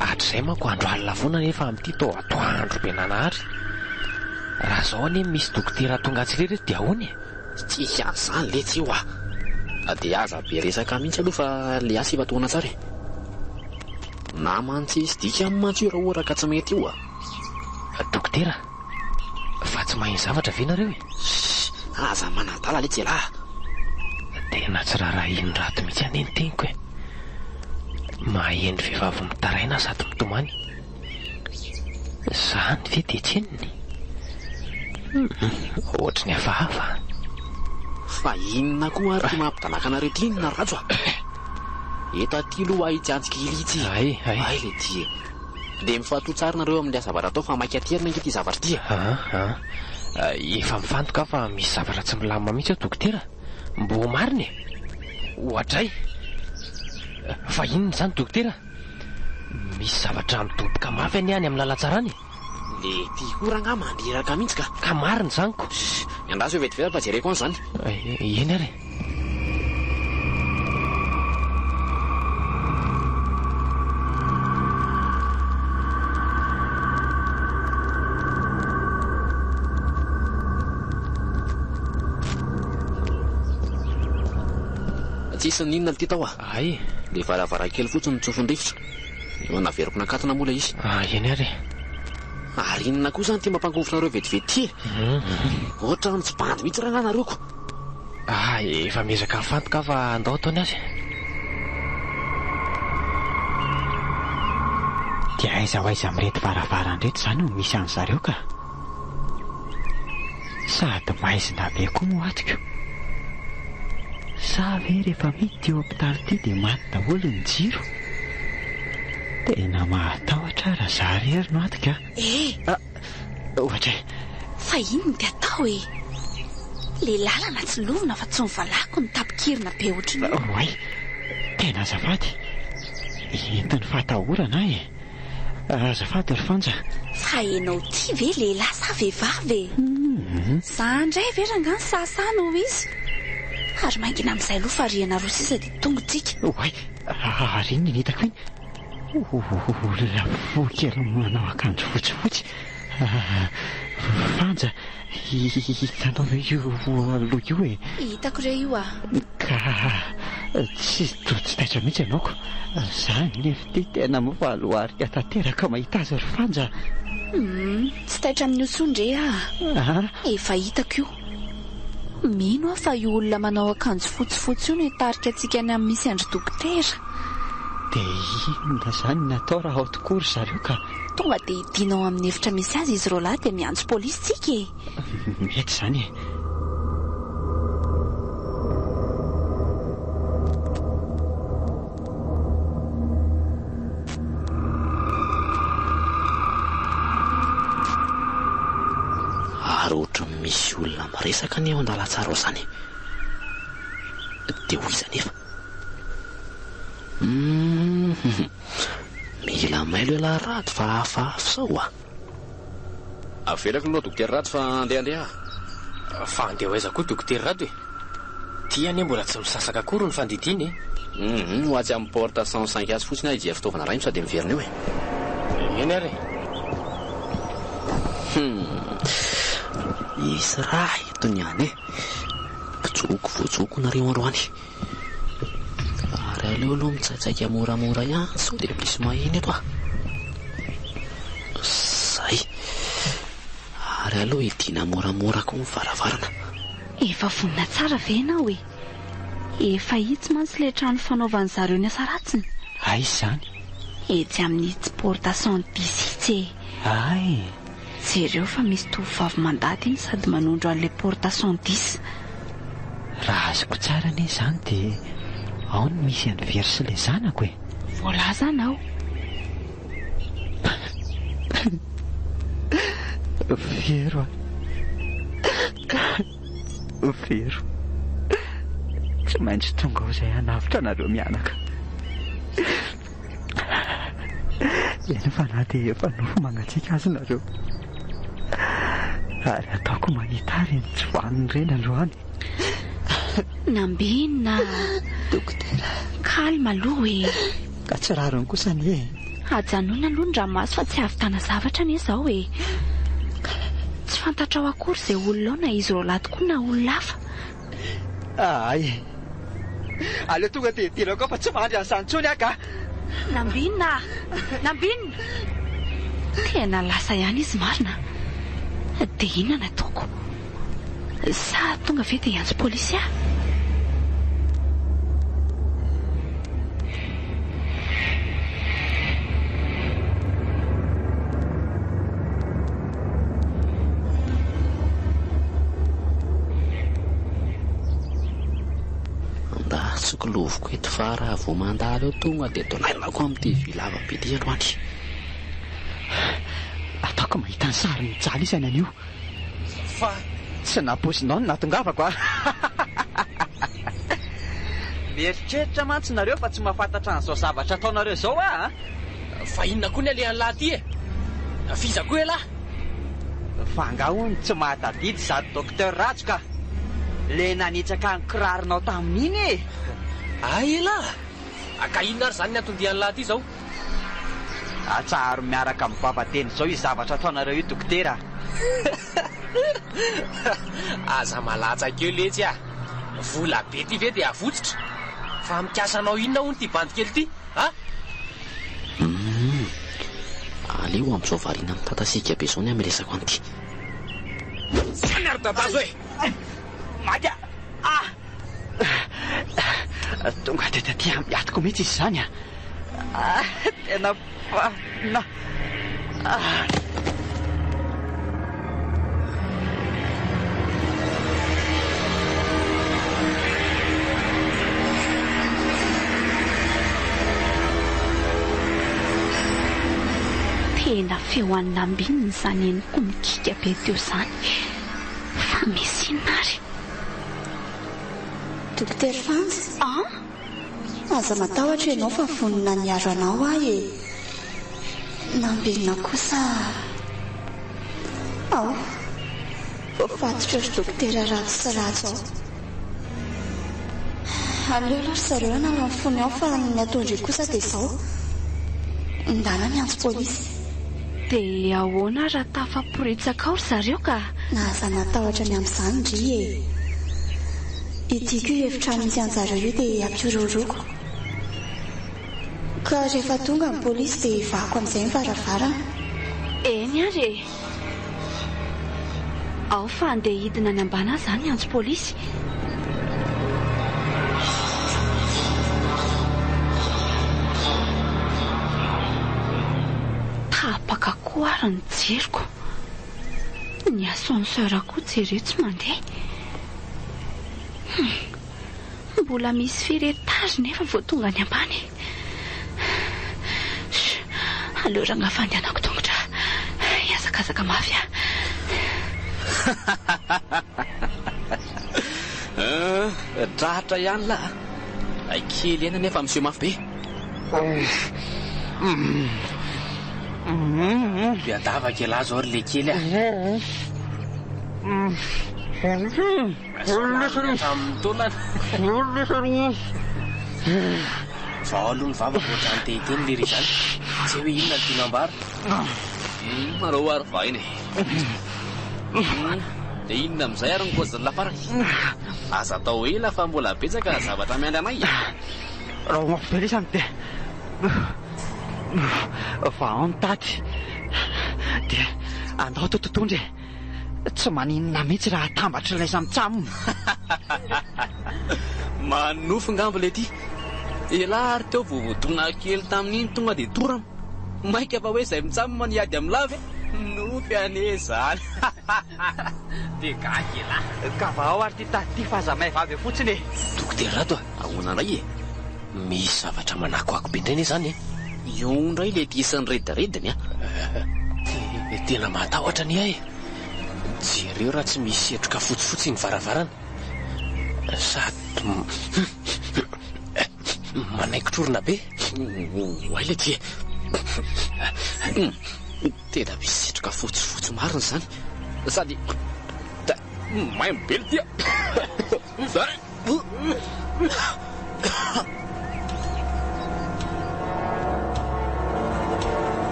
a! Hatrizay manko andro alina foana nefa amin'ity toa atoandro be nanahary. Raha zao anie misy dokotera tonga atsy irery eto dia ahoana e? Tsisy an'izany letsy io a! Dia aza be resaka mihitsy aloha fa le asa efa tohana tsara e! Namany tsisy dikany mantsy io raha ohatra ka tsy mety io a! Dokotera, fa tsy maheno zavatra ve nareo e? Shh! Aza manadala letsy elah a! Tena tsy raharahian'i Rato mihitsy anie ny teniko e! Maheno vehivavy mitaraina sady mitomany. Zany ve dia tsy henony? Humm, ohatry ny hafahafa an! Fa inona koa ary ity mampidanaka anareo ity inona Rajo a! Eto aty aloha ahy tsy antsika ily itsy. Hay, hay. Hay le ty e. Dia mifantoha tsara nareo amin'ilay zavatra atao fa maika aterina ange ity zavatra ity e. An, an. Efa mifantoka aho fa misy zavatra tsy milamina mihitsy ao dokotera. Mbô marina e! Oadray! Fa inona izany dokotera? Misy zavatra midoboka mafy anie any amin'ny lalantsara any e! Le ty koa rangaha mandreraka mihitsy ka! Ka marina izany ko! Andraso eo vetivety fa jereko any izany. Eny ary e! Tsisy n'inona ity tao a! Hay! Le varavarankely fotsiny no tsofin'ny rivotra. Efa naveriko nakatona moa ilay izy. Ah, eny ary e! Ary inona koa izany ity mampangovitra anareo vetivety ity e? Ohatran'ny tsy bandy mihitsy rangahy nareo ko! Ah, efa miezaka mifantoka aho fa andao ataony azy. Dia aiza ho aiza amin'ireto varavarana ireto izany no misy an'zareo ka? Sady maizina be koa moa ato ko! Sa ve rehefa miditra io hopitaly ity dia maty daholo ny jiro? Tena mahatahotra aho raha za irery no ato ka! Eh! Ah! Ohatra e! Fa inona dia atao e? Le lalana tsy lovina fa tsy mivalako ny tapikirina be ohatrin'io. Oay! Tena azafady! Entin'ny fahatahorana aho e! Azafady ry Fanja. Fa enao ty ve lehilahy sa vehivavy e? Za ndray ve rangaha ny sahasaha no izy? Ary mangina amin'izay aloha fa rihana roa sisa dia tonga tsika. Oay! Ary inona iny hitako iny? Olona fohy kely manao akanjo fotsifotsy. Fanja, hitanao ve io aloha io e? Hitako re io a! Ka tsy toa tsy taitra mihitsy ianao ko. Za anefa ity tena mivaloarika tanteraka mahita azy ry Fanja. Humm, tsy taitra amin'io intsony re aho. Efa hitako io. Mino aho fa io olona manao akanjo fotsifotsy io no hitarika antsika any amin'ny misy an-dry dokotera. Dia inona izany no atao raha ao tokoa ry zareo ka? Tonga dia hidiana ao amin'ny efitra misy azy izy roalahy dia miantso polisy tsika e! Mety izany e! Ary ohatran'ny misy olona miresaka anie ao an-dalantsara ao izany e! Dia ho iza anefa? Humm! Mila mailo ialahy Rado fa hafahafa izao a! Avelako aloha Dokotera Rado fa andeha andeha aho. Fa andeha ho aiza koa Dokotera Rado e? Ty anie mbola tsy misasaka akory ny fandidiana e! Hum, ho atsy amin'ny porte 105 atsy fotsiny aho hijery fitaovana rainy sao dia miverina eo e! Eny ary e! Hum, hisy raha eto ny any e! Mpijoko voajoko nareo androany. Ary aleo aloha mitsaitsaika moramora ihany sao dia misy maheno eto ah. Zay. Ary aleo hidiana moramora koa ny varavarana. Efa vonona tsara ve ianao e? Efa itsy mantsy ilay trano fanaovan'ny zareo ny asa ratsiny. Aiza izany? Etsy amin'itsy porte 110 itsy e. Hay! Jereo fa misy tovovavy mandady iny sady manondro an'ilay porte 110. Raha azoko tsara anie izany dia ao no misy an'i Very sy ilay zanako e! Voalaza anao. Vero a! Vero. Tsy maintsy tonga ao izay hanavotra anareo mianaka. Eny fa na dia efa nofo mangatsiaka aza nareo. Ary ataoko mahita ahy ireny tsy vanona ireny androany. Nambinina a! Dokotera. Calme aloha e! Ka tsy rariny kosa anie e! Ajanona aloha ny ranomaso fa tsy hahavitana zavatra anie izao e! Tsy fantatrao akory izay olona ao na izy roalahy tokoa na olona hafa. Ahay e! Aleo tonga dia idirako ao fa tsy mahandry an'izany intsony aho ka! Nambinina a! Nambinina! Tena lasa ihany izy marina a! Dia inona no ataoko? Sa tonga ve dia hiantso polisy aho? Andahatsiko loviko eto fa raha vao mandalo eo tonga dia donainako amin'ity vy lava be ity androany. Ataoko mahita ny sarin'i Mijaly isany anio. Fa. Tsy nampoizinao ny nahatongavako a! Mieritreritra mantsy nareo fa tsy mahafantatra an'izao zavatra ataonareo izao aho a! Fa inona koa ny alehan'lah aty e? F'iza koa elah? Fa angaha hono tsy mahatadidy izato Docteur Rajo ka! Le nanitsaka ny kiraronao tamin'iny e! Hay elah! Ka inona ary izany ny anton-dian'lah aty izao? Atsaharo miaraka amin'ny vava teny izao io zavatra ataonareo io Dokotera a! Aza malatsaka eo letsy a! Vola be ty ve dia avotsitra? Fa mikasa hanao inona hono ity bandy kely ity a? Humm! Aleo amin'izao variana mitatasiaka be izao ny hamelezako an'ity. Zany ary dadazo e! Maty aho! Ah! Tonga dia taty amin'ny atiko mihitsy izy izany a! Ah! Tena fanina! Ah! Tena feo an'i Nambinina izany henoko mikiaka be teo izany. Fa misy inona ary? Dokotera Fanja An? Aza matahotra ianao fa vonona ny hiaro anao aho e! Nambinina kosa ao. Voafatotra ry dokotera ratsy sy ratsy ao. Aleo aloha ry zareo hanala ny fony ao fa ny ataon-dry kosa dia izao. Ndana miantso polisy. Dia ahoana raha tafaporitsaka ao ry zareo ka? Aza matahotra ny amin'izany ndry e! Ity koa io efitrano misy an-jareo io dia ampihorohoroako. Ka rehefa tonga ny polisy dia vahako amin'izay ny varavarana. Eny ary e! Ao fa andeha hidina any ambany aho izany hiantso polisy. Tapaka koa ary ny jiroko. Ny ascenseur koa jereo tsy mandeha. Hum. Mbola misy firy étage nefa vao tonga any ambany. Chut. Aleo rangahy fandehanako tongotra. Hihazakazaka mafy aho. Tratra ihany lah. Kely ihany anefa miseho mafy be. Miadavaka elah zao ry lekely a. Hatramin'ny taolana. Vao aloha ny vavako ohatran'ny te hiteny lery izany. Tsy hay hoe inona no tiana ambara. Marao ary vahiny e. Dia inona amin'izay ary ny cause-n'ny lafarany? Aza atao ela fa mbola betsaka ny zavatra miandry anay e. Raha ho mafy be lesany dia vahao ny tady dia andao tototondry e. Tsy maninona mihitsy raha atambatry ilay samtsam. Manonofy ngamba ilay ty. Elah ary teo vao voadona kely tamin'iny tonga dia torana. Maika fa hoe izay mitsam no hiady amin'lah ve? Nofy anie izany. Dia gaga elah. Ka vahao ary ity tady ity fa aza may vava eo fotsiny e. Dokotera Rado a! Ahoana indray e? Misy zavatra manakoako be indray anie izany e! Io indray ilay ity sy ny redirediny a! Tena mahatahotra anie aho e! Jereo raha tsy misy setroka fotsifotsy iny varavarana. Sady manaingotr'orona be. Oay ilay ity e! Tena misy setroka fotsifotsy marina izany. Sady maimbo be ilay ity a!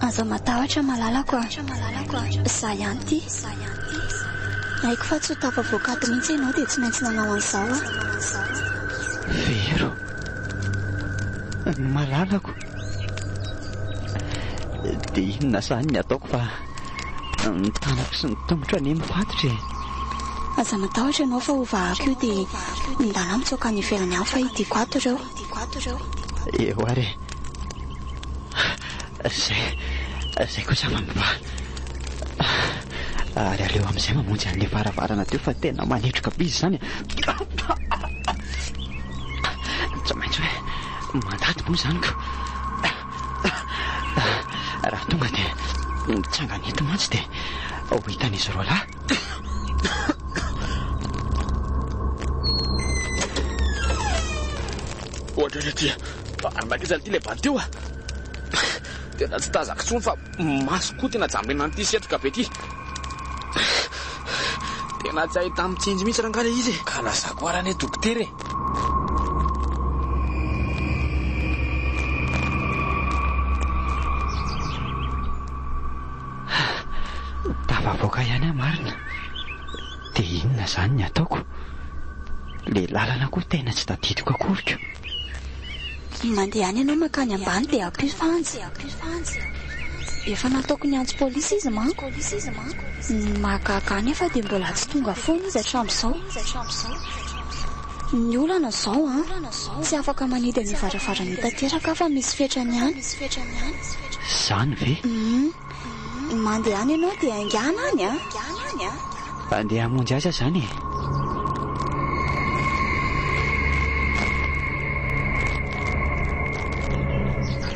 Aza matahotra malalako a! Za ihany ity. Haiko fa tsy ho tafavoaka ato mihitsy ianao dia tsy maintsy nanao an'izao aho. Vero, ny malalako. Dia inona izany ny ataoko fa ny tanako sy ny tongotro anie mifatotra e. Aza matahotra ianao fa hovahako io dia mindana mitsoaka any ivelany any fa hidiako ato ireo. Eo ary e. Izay, izay kosa fa mivaha. Ary aleo amin'izay mamonjy an'ilay varavarana teo fa tena manetroka be izy izany. Tsy maintsy hoe mandady moa izany ko. Raha tonga dia mitsangana eto mantsy dia ho hitan'izy roalahy. Ohatrany aty Armakeza ity ilay bandy teo a. Tena tsy tazako intsony fa maso koa tena jambena an'ity setroka be ity. Tena tsy ahita mitsinjo mihitsy rangahy ilay izy e. Ka lazako ara anie dokotera e. Tafavoaka ihany aho marina. Dia inona izany ny ataoko? Ilay lalana koa tena tsy tadidiko akory ko. Mandehana ianao mankany ambany dia ampio Fanja. Efa nataoko niantso polisy izy manko. Ny mahagaga ahy nefa dia mbola tsy tonga foana izy hatramin'izao. Ny olana izao an, tsy afaka manidy an'io varavarana io tanteraka aho fa misy fetrany ihany. Izany ve? Hum. Mandehana ianao dia haingàna any an. Andeha hamonjy azy aho izany e.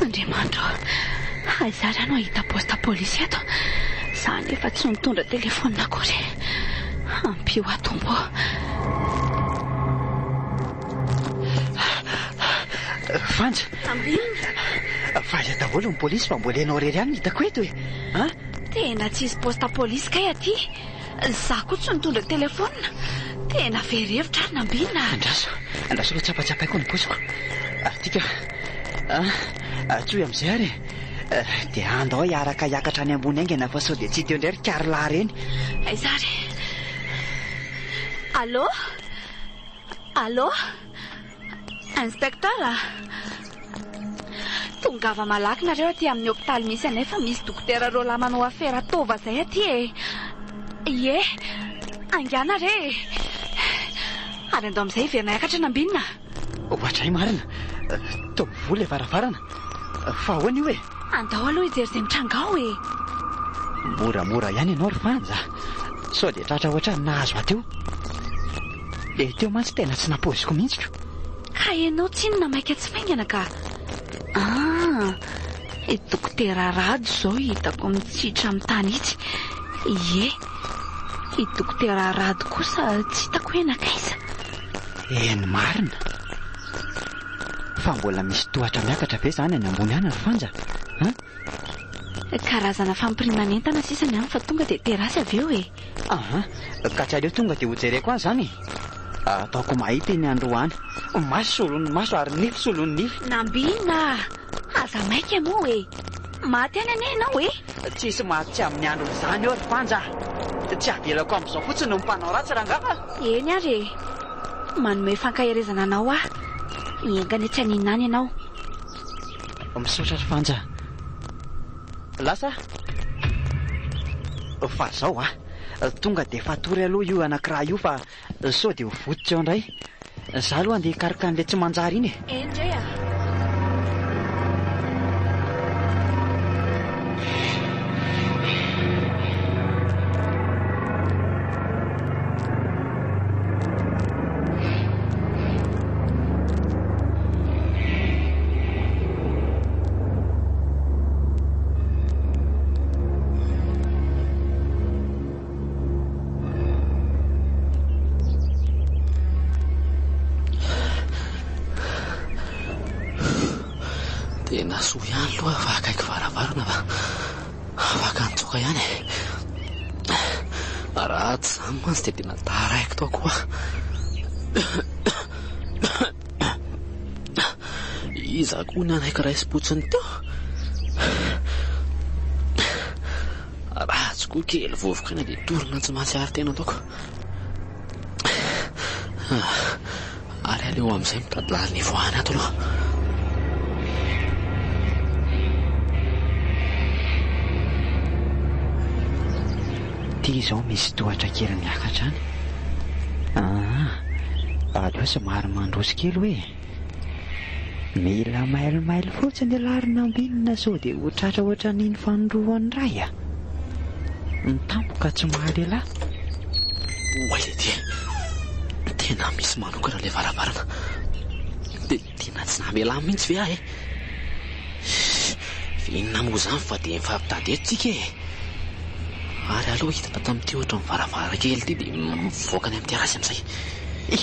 Andriamanitra ô, aiza ary aho no hahita poste polisy eto? Za anefa tsy nitondra telefaonina akory. Ampio aho Tompo ô. Vanja! Ambinina! Fa aiza daholo ny polisy fa mbola ianao irery ihany no hitako eto e! An? Tena tsisy poste polisy kay aty. Za koa tsy nitondra telefaonina. Tena very hevitra ary Nambinina a! Andraso, andraso aloha tsapatsapaiko ny paosiko. Aty ka. An, antsoy amin'izay ary e. Dia andao hiaraka hiakatra any ambony haingana fa sao dia tsy hita eo indray ry Carla ireny. Aiza ary? Allô? Allô? Inspecteur a! Tongava malaky nareo aty amin'ny hopitaly misy anay fa misy dokotera roalahy manao afera taova zay aty e! Ie! Haingàna re e! Ary andao amin'izay hiverina hiakatra Nambinina a! Ohatray marina! Toa mivoha ilay varavarana! Fa ahoana io e? Andao aloha hijery izay mitranga ao e! Moramora ihany ianao ry Fanja a! Sao dia tratra ohatran'ny nahazo ahy teo. Dia teo mantsy tena tsy nampoiziko mihitsy ko! Ka ianao tsinona maika tsy faingana ka! Ah! I Dokotera Rado izao hitako mitsitra amin'ny tany itsy. Ie! I Dokotera Rado kosa tsy hitako hoe nankaiza. Eny marina! Fa mbola misy tohatra miakatra ve izany any ambony any ry Fanja a? Karazana fampiriman'entana sisa ny any fa tonga dia terasy avy eo e! Aha, ka tsy aleo tonga dia hojereko any izany e! Ataoko mahita iny androany. Maso solon'ny maso ary nify solon'ny nify. Nambinina a! Aza maika moa e! Maty any anie ianao e! Tsisy maty tsy amin'ny androny izany eo ry Fanja a! Tsy avelako amin'izao fotsiny ny mpanao ratsy rangaha a! Eny ary e! Manome fankaherezana anao aho. Enga anie tsy haninona any ianao. Misaotra ry Fanja. Lasa aho. Fa zao a! Tonga dia fatory aloha io anankiray io fa sao dia ho votsotra eo indray. Za aloha andeha hikaroka an'ilay tsy manjary iny e. Eny re a! Tena soa ihany aloha fa akaiky varavarana fa afaka nitsoaka ihany e. Raha tsy izany mantsy dia tena taraiky tao koa. Iza koa nanaiky raisim-potsiny teo? Ratsy koa kely vovoka aina dia torina tsy mahatsiaro tena ataoko. Ary aleo amin'izay mitady lalana hivoahana ato aloha. Ity izao misy tohatra kely miakatra any. Aleo somary mandroso kely hoe. Mila mailomailo fotsiny ialahy ry Nambinina sao dia ho tratra ohatran'iny fanindroany iray a! Ny tampoka tsy maha lehilahy. Oay leity e! Tena misy manokana ilay varavarana. Dia tena tsy namela ahy mihitsy ve aho e? Fa inona moa izany fa dia mifampitady eto tsika e! Ary aleo hiditra tamin'ity ohatran'ny varavarankely ity dia mivoaka any amin'ny terrasse amin'izay.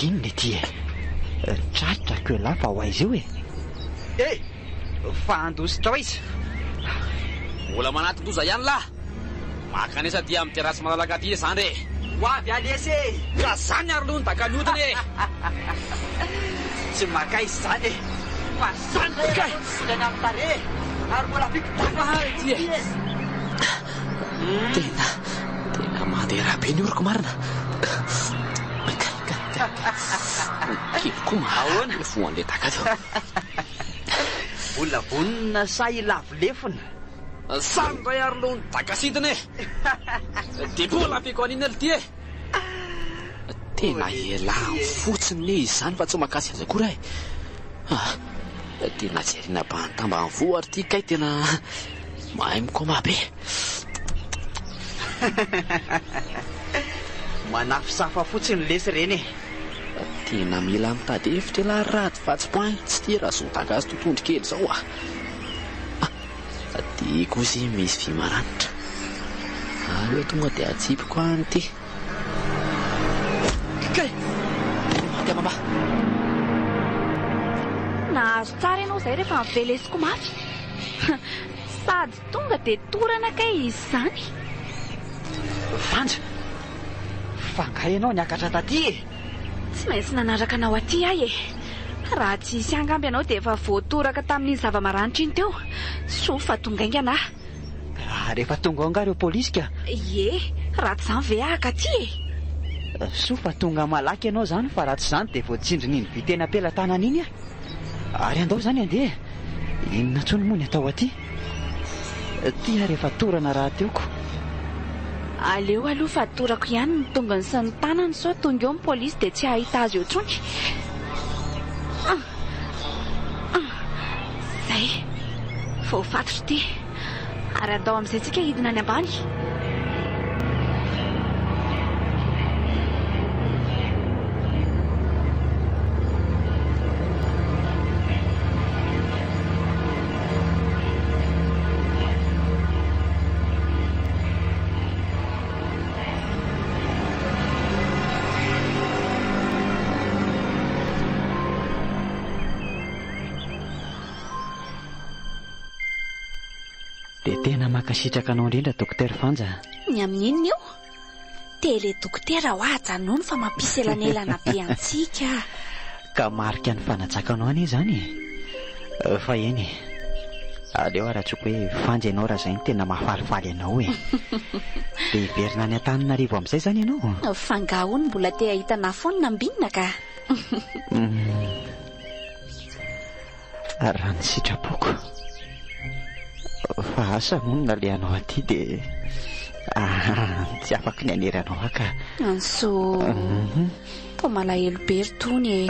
Inona ity e? Tratrako ialahy fa ho aiza eo e? E! Fa handositra ho aiza? Mbola manatin-doza ihany lahy! Mankanesa aty amin'ny terrasse malalaka aty izany re! Ho avy Alesy e! Ka zany ary aloha ny daka mihodina e! Tsy maka aiza izany e! Fa zany indray ianao no tsy solany amin'ny tarehy e! Ary mbola ampiako daka ity e! Tena, tena mandeha ra be ny oroko marina. Kay, kay, kay, kay. Kely koa Ahoana? marary voan'ilay daka teo. Mbola vonona sa hilavo lefona? Samy indray ary aloha ny daka sidina e! Dia mbola ampiako an'iny aloha ity e! Tena elah fotsiny ne izany fa tsy makasy azy akory aho e! Ah, tena jerena ambany voa ary ity kay tena mahay mikoma be. Manafisafa fotsiny lesy ireny e! Tena mila mitady hevitra elah rad fa tsy point tsy tia raha zao daka azy totohondry kely izao ah! Ah, ty kosa misy vy maranitra. Aleo tonga dia atsipiko any ity. Kay! Maty mama. Nahazo tsara ianao izay rehefa nivelesiko mafy. Sady tonga dia torana kay izy izany. Vanja! Fa angaha ianao niakatra taty e? Tsy maintsy nanaraka anao aty aho e. Raha tsy hisy angamba ianao dia efa voatoraka tamin'iny zava-maranitra iny teo. Soa fa tonga haingana aho. Ary efa tonga ao angaha ireo polisy ka? Ie, raha tsy izany ve aho hakaty e? Soa fa tonga malaky ianao izany fa raha tsy izany dia voatsindrin'iny vy teny am-pelatanana iny aho. Ary andao izany handeha e! Inona intsony moa ny atao aty? Ty ary efa torana rahateo ko. Aleo aloha fa torako ihany ny tongony sy ny tanany sao tonga eo ny polisy dia tsy hahita azy eo intsony. Izay. Voafatotra ity. Ary andao amin'izay tsika hidina any ambany. Dia tena mankasitraka anao indrindra Docteur Fanja a. Ny amin'inona io? Tele dokotera hoa ajanony fa mampisy elanelana be antsika. Ka marika ny fanajako anao anie izany e. Fa eny e. Aleo ary antsoiko hoe Fanja ianao raha izay no tena mahafalifaly anao e. Dia hiverina any Antananarivo amin'izay izany ianao? Fa angaha hono mbola te hahita anà foana Nambinina ka? Raha ny sitrapoko. Fa asa moa ny nalehanao aty dia tsy afaky ny hanery anao aho ka. Anso, toa malahelo be ry Tony e.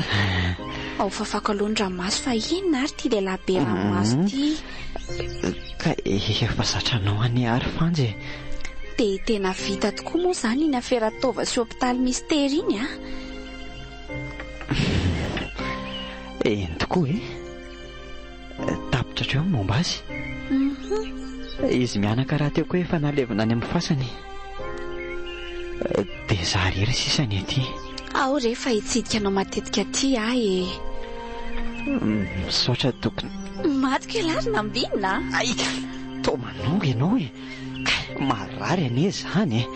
Ao fafako aloha ny ranomaso fa inona ary ity lehilahy be ranomaso ity? Ka efa zatra anao anie ary Fanja e. Dia tena vita tokoa moa izany iny afera taova sy hopitaly mistery iny a? Eny tokoa e. Tapitra hatreo ny momba azy. Izy mianaka rahateo koa efa nalevina any amin'ny fasany. Dia za irery sisa ny aty. Ao re fa hitsidika anao matetika aty aho e. Misaotra tompoko. Matiko ialahy ry Nambinina a. Ay! Toa manonga ianao e. Kay, marary anie izany e.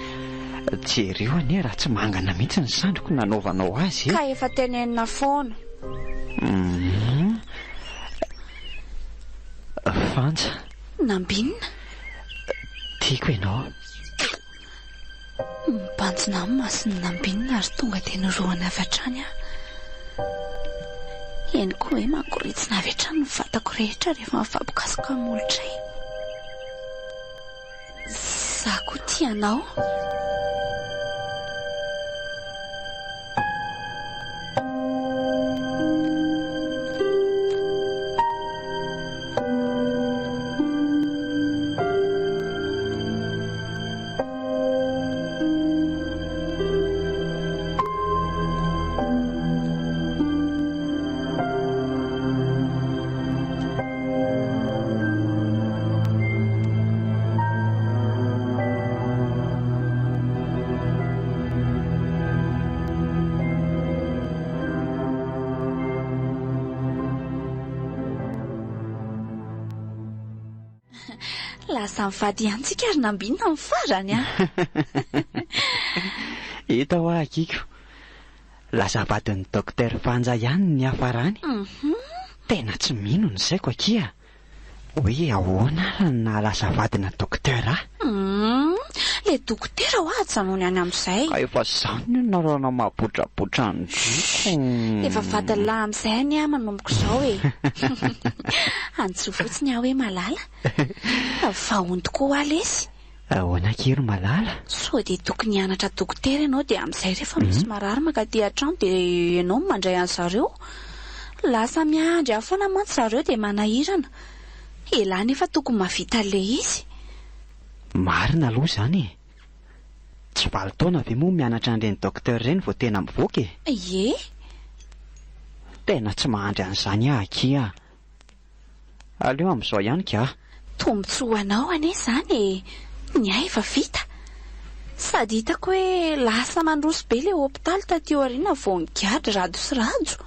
Jereo anie raha tsy mangana mihitsy ny sandriko nanaovanao azy e. Ka efa tenenina foana. Fanja. Nambinina. Tiako ianao. Mibanjina amin'ny mason'i Nambinina ary tonga dia norohana avy hatrany aho. Eny koa hoe mangoritsina avy hatrany ny vatako rehetra rehefa mifampikasoka amin'ny molotray. Izaho koa tia anao. Lasa mivady ihany tsika ary nambinina amin'ny farany an! Hita hoa Akiko. Lasa vadin'ny Docteur Fanja ihany ny niafarany. Tena tsy mino ny saiko akia. Hoe ahoana ary no nahalasa vadina Docteur ahy? Humm, le dokotera hoa ajanony any amin'izay. Ka efa izany ny anarana mahabotrabotra an-dry ko. Efa vadin'ny lahy amin'izay anie aho manomboka izao e. Antsoy fotsiny aho hoe Malala. Fa hono tokoa hoa lesy. Ahoana akia ry Malala? Sao dia tokony hianatra dokotera ianao dia amin'izay rehefa misy marary mankaty an-trano dia ianao no mandray an-zareo. Lasa miandry ahy foana mantsy zareo dia manahirana. Elah nefa tokony mahavita an'ilay izy. Marina aloha izany e! Tsy valo taona ve moa mianatra an'ireny docteur ireny vao tena mivoaka e? Ie. Tena tsy mahandry an'izany aho akia a! Aleo amin'izao ihany ka. Tombontsoa ho anao anie izany e! Ny ahy efa vita. Sady hitako hoe lasa mandroso be ilay hopitaly taty aoriana vao nigadra Rado sy Rajo.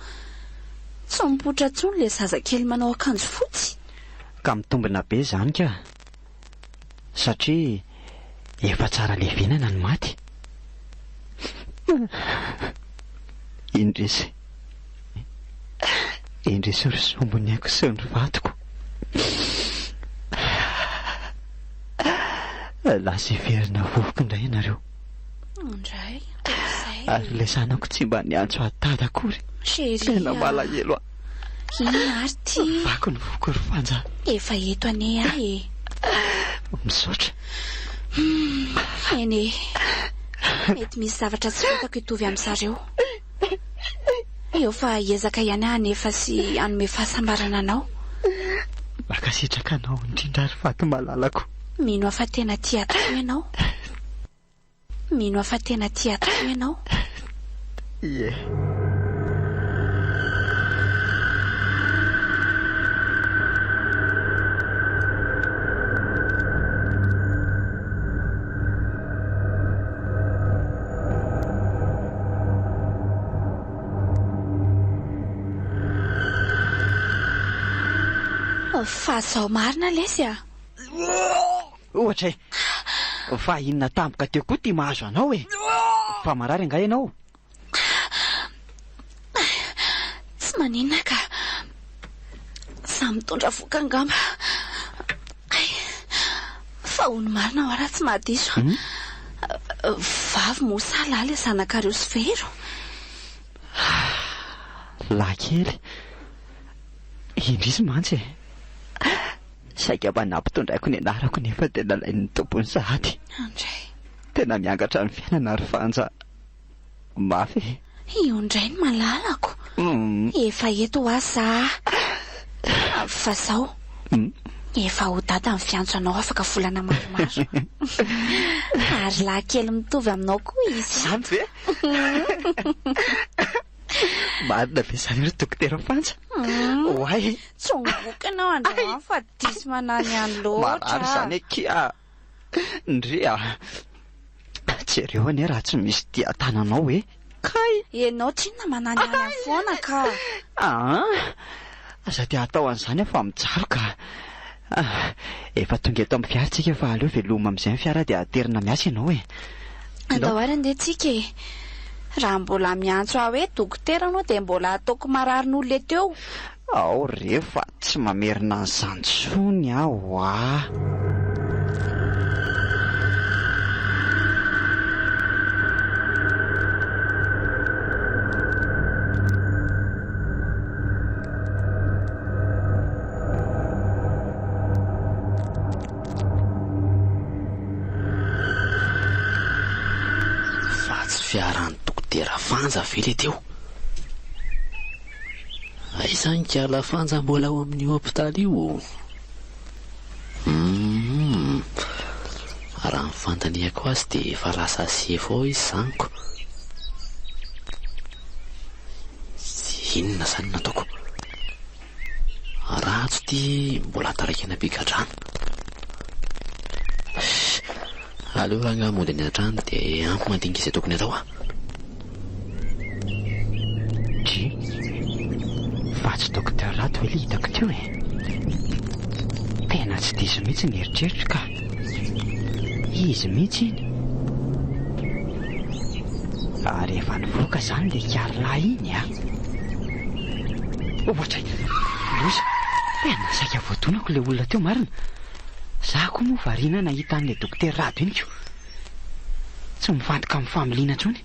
Tsy mipoitra intsony ilay zazakely manao akanjo fotsy. Ka mitombina be izany ka. Satria efa tsara levenana ny maty. Indrisy. Indrisy ry sombiny aiko sy ny vadiko. Lasa hiverina vovoka indray ianareo. Indray, izay. Ary ilay zanako tsy mba niantso ahy dada akory. Chérie. Tena malahelo aho. Inona ary ity? Vaky ny foko ry Fanja. Efa eto anie aho e. Misaotra. Eny e. Mety misy zavatra tsy fantako hitovy amin-dry zareo. Eo fa hiezaka ihany aho hanefa sy hanome fahasambarana anao. Mankasitraka anao indrindra ry vady malalako. Mino aho fa tena tia tokoa ianao. Mino aho fa tena tia tokoa ianao. Ie. Fa zao marina lesy a! Ohatra e! Fa inona tampoka teo koa ty mahazo anao e? Fa marary angaha ianao? Tsy maninona ka. Samy mitondra vohoka angamba. Hay! Fa hono marina hoa raha tsy mahadiso. Vavy moa sa lahy ilay zanakareo sy Vero? Lahy kely. Indrisy mantsy e. Saika mba nampitondraiko ny anarako nefa dia nalain'ny tompony sahady. Andray. Tena miangatra ny fiainana ry Fanja. Mafy e. Io indray ny malalako. Efa eto hoa za. Fa zao. Efa ho dada ny fiantso anao afaka volana maromaro. Ary lahy kely mitovy aminao koa izy. Izany ve? Marina ve izany ry Dokotera Fanja? Oay! Tsongoka ianao androany fa diso manany ihany loatra. Marary izany akia. Ndry a! Jereo anie raha tsy misy dian-tananao e! Kay! Ianao tsinona mananihany foana ka! Aa! Aza dia atao an'izany aho fa mijaly ka! Efa tonga eto amin'ny fiara tsika fa aleo veloma amin'izay ny fiara dia aterina miasa ianao e! Andao ary andeha tsika e! Raha mbola miantso ahy hoe dokotera anao dia mbola ataoko mararin'olona eto eo! Ao re fa tsy mamerina an'izany intsony aho a! Fa tsy fiaran'ny dokotera Fanja ve le teo? Aiza ny kiala Fanja mbola ao amin'io hopitaly io? Humm. Raha ny fandinihako azy dia efa lasa sefo ao izy izany ko. Inona izany no nataoko? Rajo ity mbola taraiky any am-pigadrana. Aleo rangahy mody any an-trano dia ampy mandinika izay tokony atao ah. Dry, fa tsy Docteur Rado ve ilay hitako teo e? Tena tsy diso mihitsy ny eritreritro ka. Izy mihitsy iny. Ary efa nivoaka izany ilay kiarilahy iny a! Ohatray! Loza! Tena saika voadonako ilay olona teo marina. Za koa moa variana nahita an'ilay dokotera Rado iny ko. Tsy mifantoka amin'ny familiana intsony.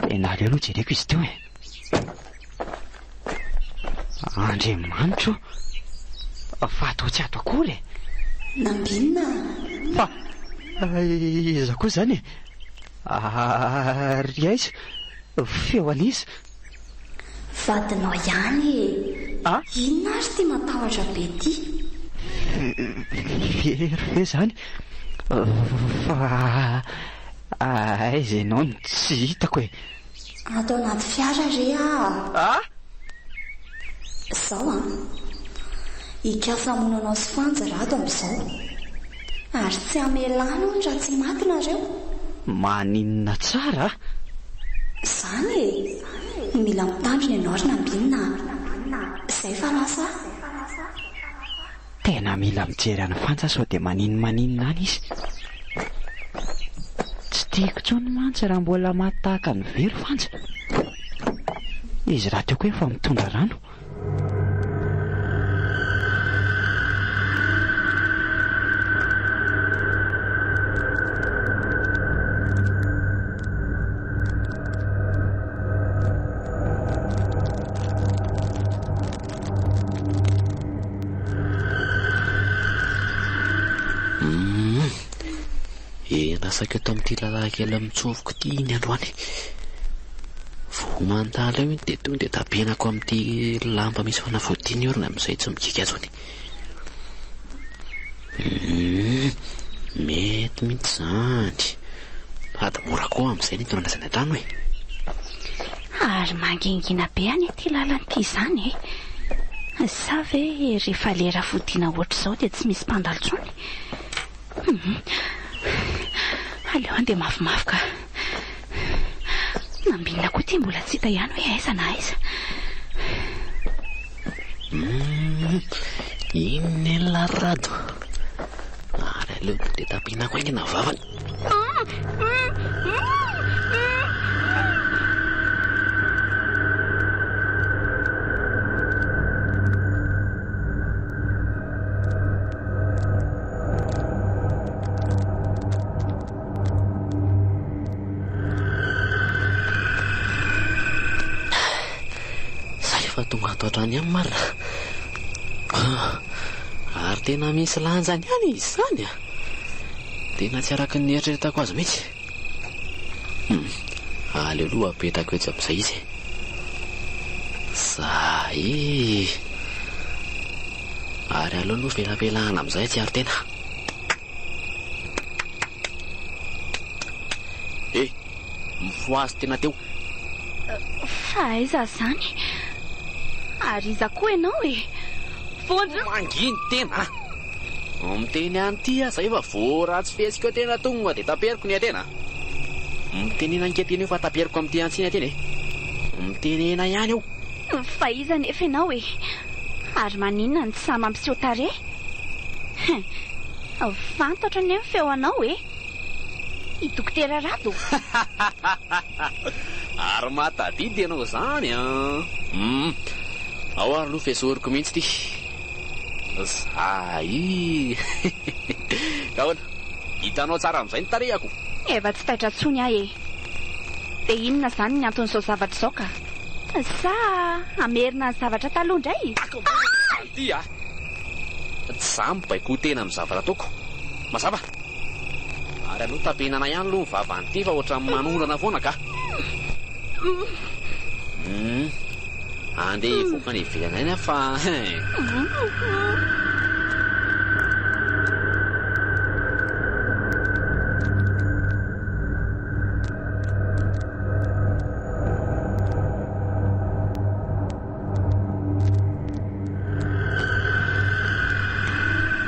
Tena aleo aloha jereko izy teo e. Andriamanitro ô! Fa toa tsy ato akory e! Nambinina a! Fa iza koa izany e? Ary aiza? Feo an'iza? Vadinao ihany e! A? Inona ary ity matahotra be ity? Very ve izany? Fa aiza ianao no tsy hitako e? Ato anaty fiara re aho. A? Izao an! Hikasa hamono anao sy Fanja Rado amin'izao. Ary tsy hamela any hono raha tsy maty nareo. Maninona tsara a? Izany e! Mila mitandrina ianao ry Nambinina a! Izay fa lasa aho. Tena mila mijery an'i Fanja sao dia maninomaninona any izy. Tsy tiako intsony mantsy raha mbola maty tahaka ny very Fanja. Izy rahateo koa efa mitondra rano. Humm. Endrasako eto amin'ity lalan-kely mitsofoka ity iny androany. Vao mandalo eo iny dia tonga dia tapenako amin'ity lamba misy fanafody ity ny orona amin'izay tsy mikiky intsony. Humm. Mety mihitsy izany. Sady mora koa amin'izay ny hitondrana azy any an-trano e. Ary mangingina be anie ity lalana ity izany e! Sa ve rehefa lera fodiana ohatr'izao dia tsy misy mpandalo intsony? Hum! Aleo handeha mafimafy ka. Nambinina koa ity mbola tsy hita ihany hoe aiza na aiza. Hum! Iny nen'la Rado. Ary aleo dia tapihinako haingana ny vavany. Zay efa tonga ato hatrany ihany marina. Ary tena misy lanjany ihany izy izany a. Tena tsy araka ny nieritreretako azy mihitsy. Hum, aleo aloha apetako etsy amin'izay izy e. Zay e. Ary aleo aloha felapelahana amin'izay tsy ary tena. Eh, mifohaza tena teo. Fa aiza izany? Ary iza koa ianao e? Vonjeo! Manginy tena a! Miteny an'ity aho zay fa vao ratsy fihetsika eo tena tonga dia taperiko ny atena. Mitenena ange tena eo fa taperiko amin'ity antsy iny atena e! Mitenena ihany eo. Fa iza anefa ianao e? Ary maninona no tsy sahy mampiseho tarehy? Hein! Fantatro anie ny feo anao e! I Dokotera Rado? Ary mahatadidy ianao izany an! Hum! Ao ary aloha fa esoriko mihitsy ity. Zay! Ka ahoana? Hitanao tsara amin'izay ny tarehiko? Efa tsy taitra intsony aho e! Dia inona izany ny anton'izao zavatra izao ka? Sa hamerina ny zavatra taloha indray? Ity a! Tsy za mibaiko tena amin'ny zavatra ataoko. Mazava? Ary aleo tapenana ihany aloha ny vavan'ity fa ohatran'ny manondrana foana ka. Hum. Andeha hivoaka any ivelany any aho fa hein.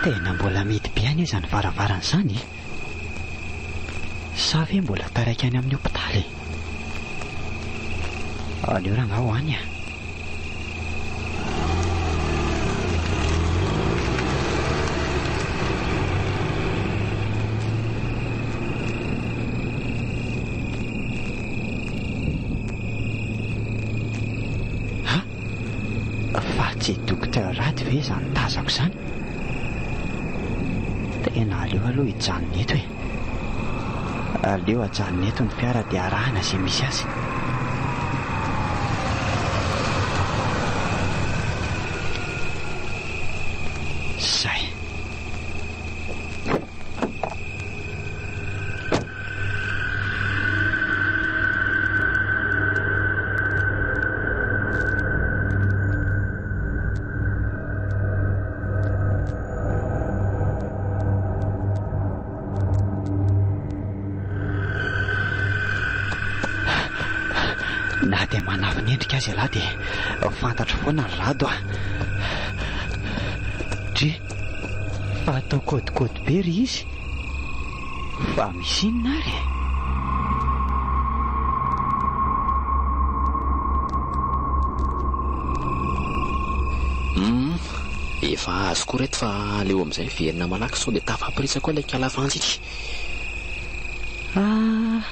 Tena mbola mihidy be anie izany varavarana izany e! Sa ve mbola taraiky any amin'ny hopitaly e? Aleo rangahy ho any a! Docteur Rado ve izany tazako izany? Tena aleo aloha hijanona eto e. Aleo ajanona eto ny fiara dia arahana izay misy azy. Zay. Na dia manafina endrika aza ialahy dia fantatro foana ry Rado a. Dry, fa atao kôdikôdy be ry izy. Fa misy inona ary e? Humm, efa azoko reto fa aleo amin'izay miverina malaky sao dia tafaporitsaka ao ilay kala fantsy ity. Ah,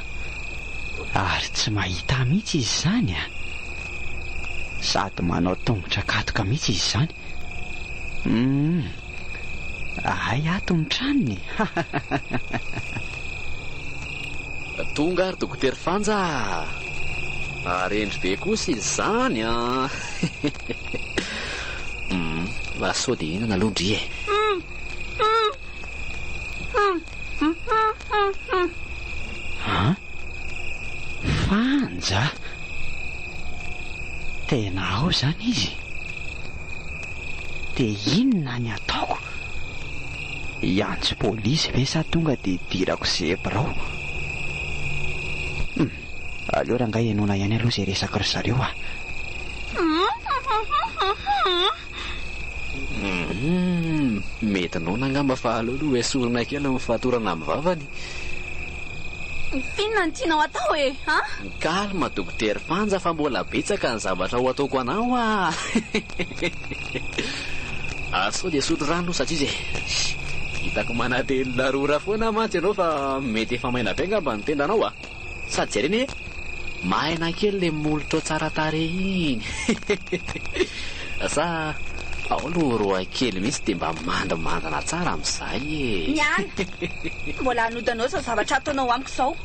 ary tsy mahita ahy mihitsy izy izany a! Sady manao tongotra katoka mihitsy izy izany. Humm, hay ato ny tranony e! Tonga ary Dokotera Fanja a! Ary hendry be kosa izy izany an! Humm, mba sao dia inona aloha ndry e? An? Fanja? Tena ao izany izy? Dia inona ny ataoko? Hiantso polisy ve sa tonga dia hidirako zebra ao? Hum, aleo rangahy henoina ihany aloha izay resaky ry zareo a! Hum, mety noana angamba fa aleo aloha esorina kely ny fatorana amin'ny vavany. F'inona no tianao atao e, an? Calme Dokotera Fanja fa mbola betsaka ny zavatra ho ataoko anao ah! Ary sao dia sotro rano aloha satria izay hitako manatelina rora foana mantsy ianao fa mety efa maina be angamba ny tendanao ah! Sady jerena e! Maina kely ilay molotrao tsara tarehy iny! Sa ao aloha roa kely mihitsy dia mba mandimandina tsara amin'izay e! Miala! Mbola hanodanao izao zavatra ataonao amiko izao.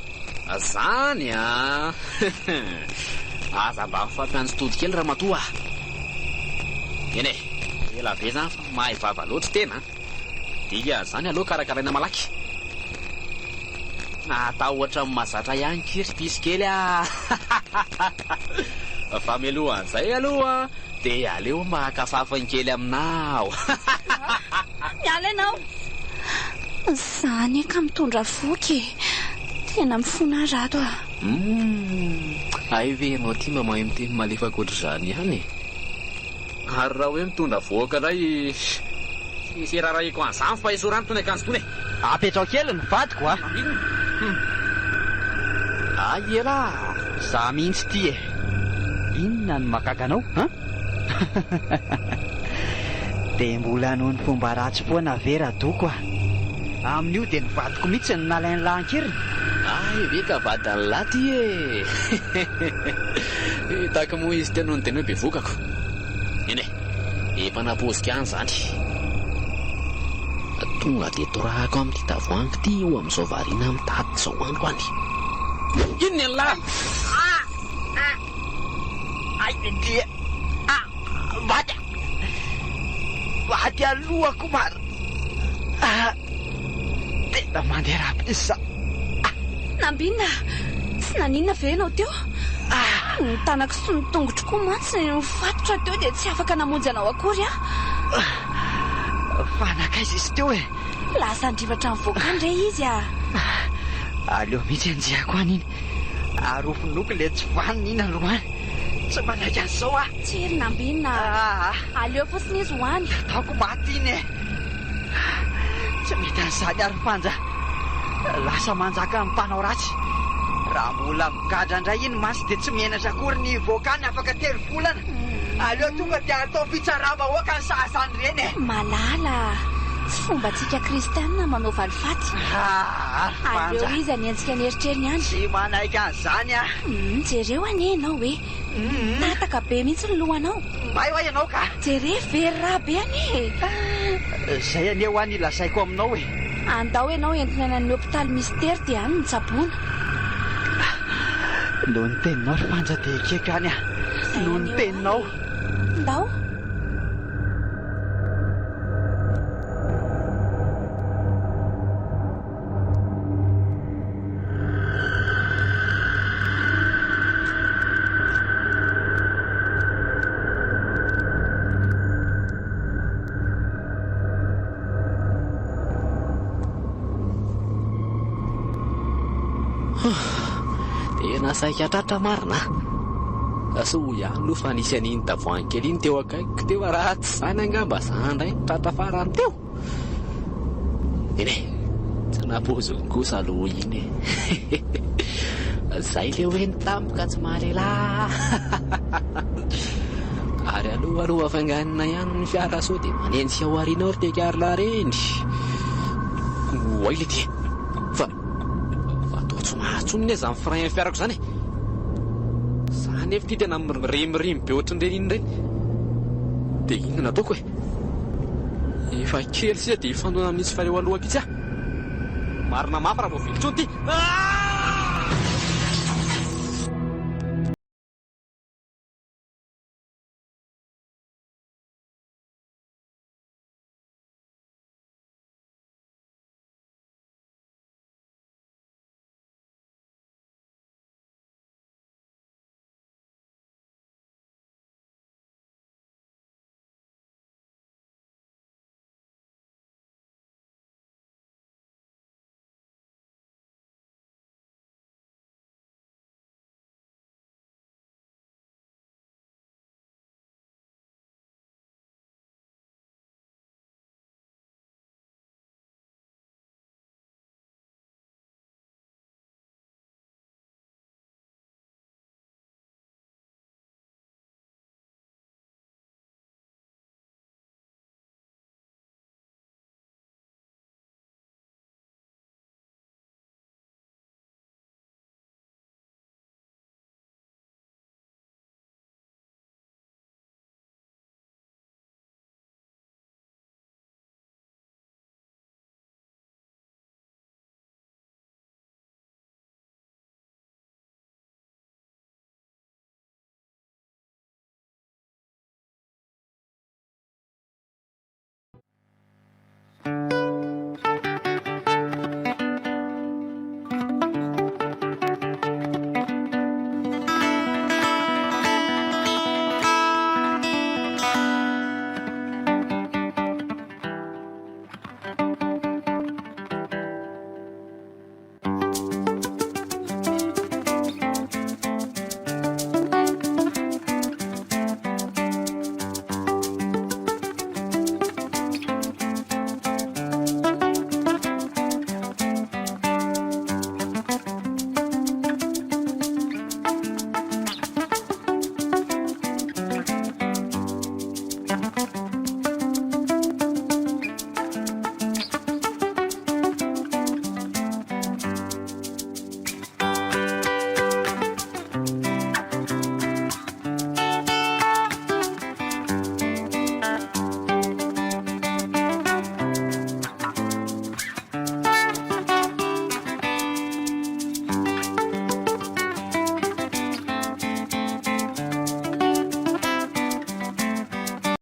Zany an! Aza mba mifampiantso tody kely ramatoa a! Eny e! Ela be zany fa mahay vava loatra tena an! Dia zany aleo karakaraina malaky. Natahotra ny mahazatra ihany ki ry piso kely a! Fa mialohan'izay aloha dia aleo maka fafiny kely aminao. Miala ianao! Za anie ka mitondra voky e! Tena mifona ahy Rado a! Humm! Hay ve ianao ity mba mahay miteny malefaka ohatr'izany ihany e! Ary raha hoe mitondra vohoka indray, tsisy irarahiko an'izany fa esory any itony akanjo itony e! Apetraho kely ny vadiko a! Inona? Hum! Hay elah! Za mihitsy ity e! Inona no mahagaga anao an? Dia mbola noho ny fomba ratsy foana ve Radoko a! Amin'io dia ny vadiko mihitsy no nalain'i lahy an-keriny. Hay ve ka vadin'i lahy ty e! Hitako moa izy teo no niteny hoe bevokako. Eny e, efa napoiziko ihany izany. Tonga dia torahako amin'ity tavoahangy ity io amin'izao variana mitady izao andro any. Inona ialahy? Ay dia ah maty maty alohako marina ah tena mandeha ra be za. Nambinina, tsy naninona ve ianao teo? Ny tanako sy ny tongotro koa mantsy nifatotra teo dia tsy afaka namonjy anao akory aho. Fa nankaiza izy teo e? Lasa nirivatra nivoaka any re izy ah. Aleo mihitsy enjehako any iny. Ary ho vonoiko ilay tsy vanona iny androany. Tsy manaiky an'izao aho. Tsia ry Nambinina a. Aleo fotsiny izy ho any. Ataoko maty iny e. Tsy mety an'izany ary Fanja. Lasa manjaka ny mpanao ratsy. Raha mbola migadra indray iny mantsy dia tsy menatra akory ny hivoaka any afaka telo volana. Aleo tonga dia atao fitsaram-bahoaka ny sahaza an'ireny e. Malala a. Tsy fombantsika kristianina manao valifaty. Ah, Aleo izy hanenjika ny eritreriny any. Tsy manaiky an'izany aho. Hum, jereo anie ianao e. Tataka be mihitsy ny lohanao. May hoa ianao ka. Jereo, very rà be anie e. Izay anie hoa ny lazaiko aminao e. Andao ianao entina any amin'ny hopitaly Mistery dia any no tsaboina. Noho ny teninao ry Fanja dia ekeko ihany aho. Noho ny teninao. Ndao. Tena saika tratra marina a! Soa ihany aloha fa nisy an'iny tavoahangy kely iny teo akaikiko teo raha tsy izany angamba za indray no tratra farany teo. Eny e, tsy nampoiziny kosa aloha iny e. Zay le hoe ny tampoka tsy mahalelahy. Ary aloha aloha hafainganina ihany ny fiara sao dia manenjika ao aoriana ao ry Tekarla reny. Oay le ty e. Fa fa toa tsy mahazo intsony anie izany frein fiarako izany e. Za nefa ity tena mirimorimo be ohatran'ireny inona ireny. Dia inona no ataoko e? Efa kely sisa dia hifandona amin'itsy fareo alohako itsy aho. Marina mafy raha vao vily intsony ity.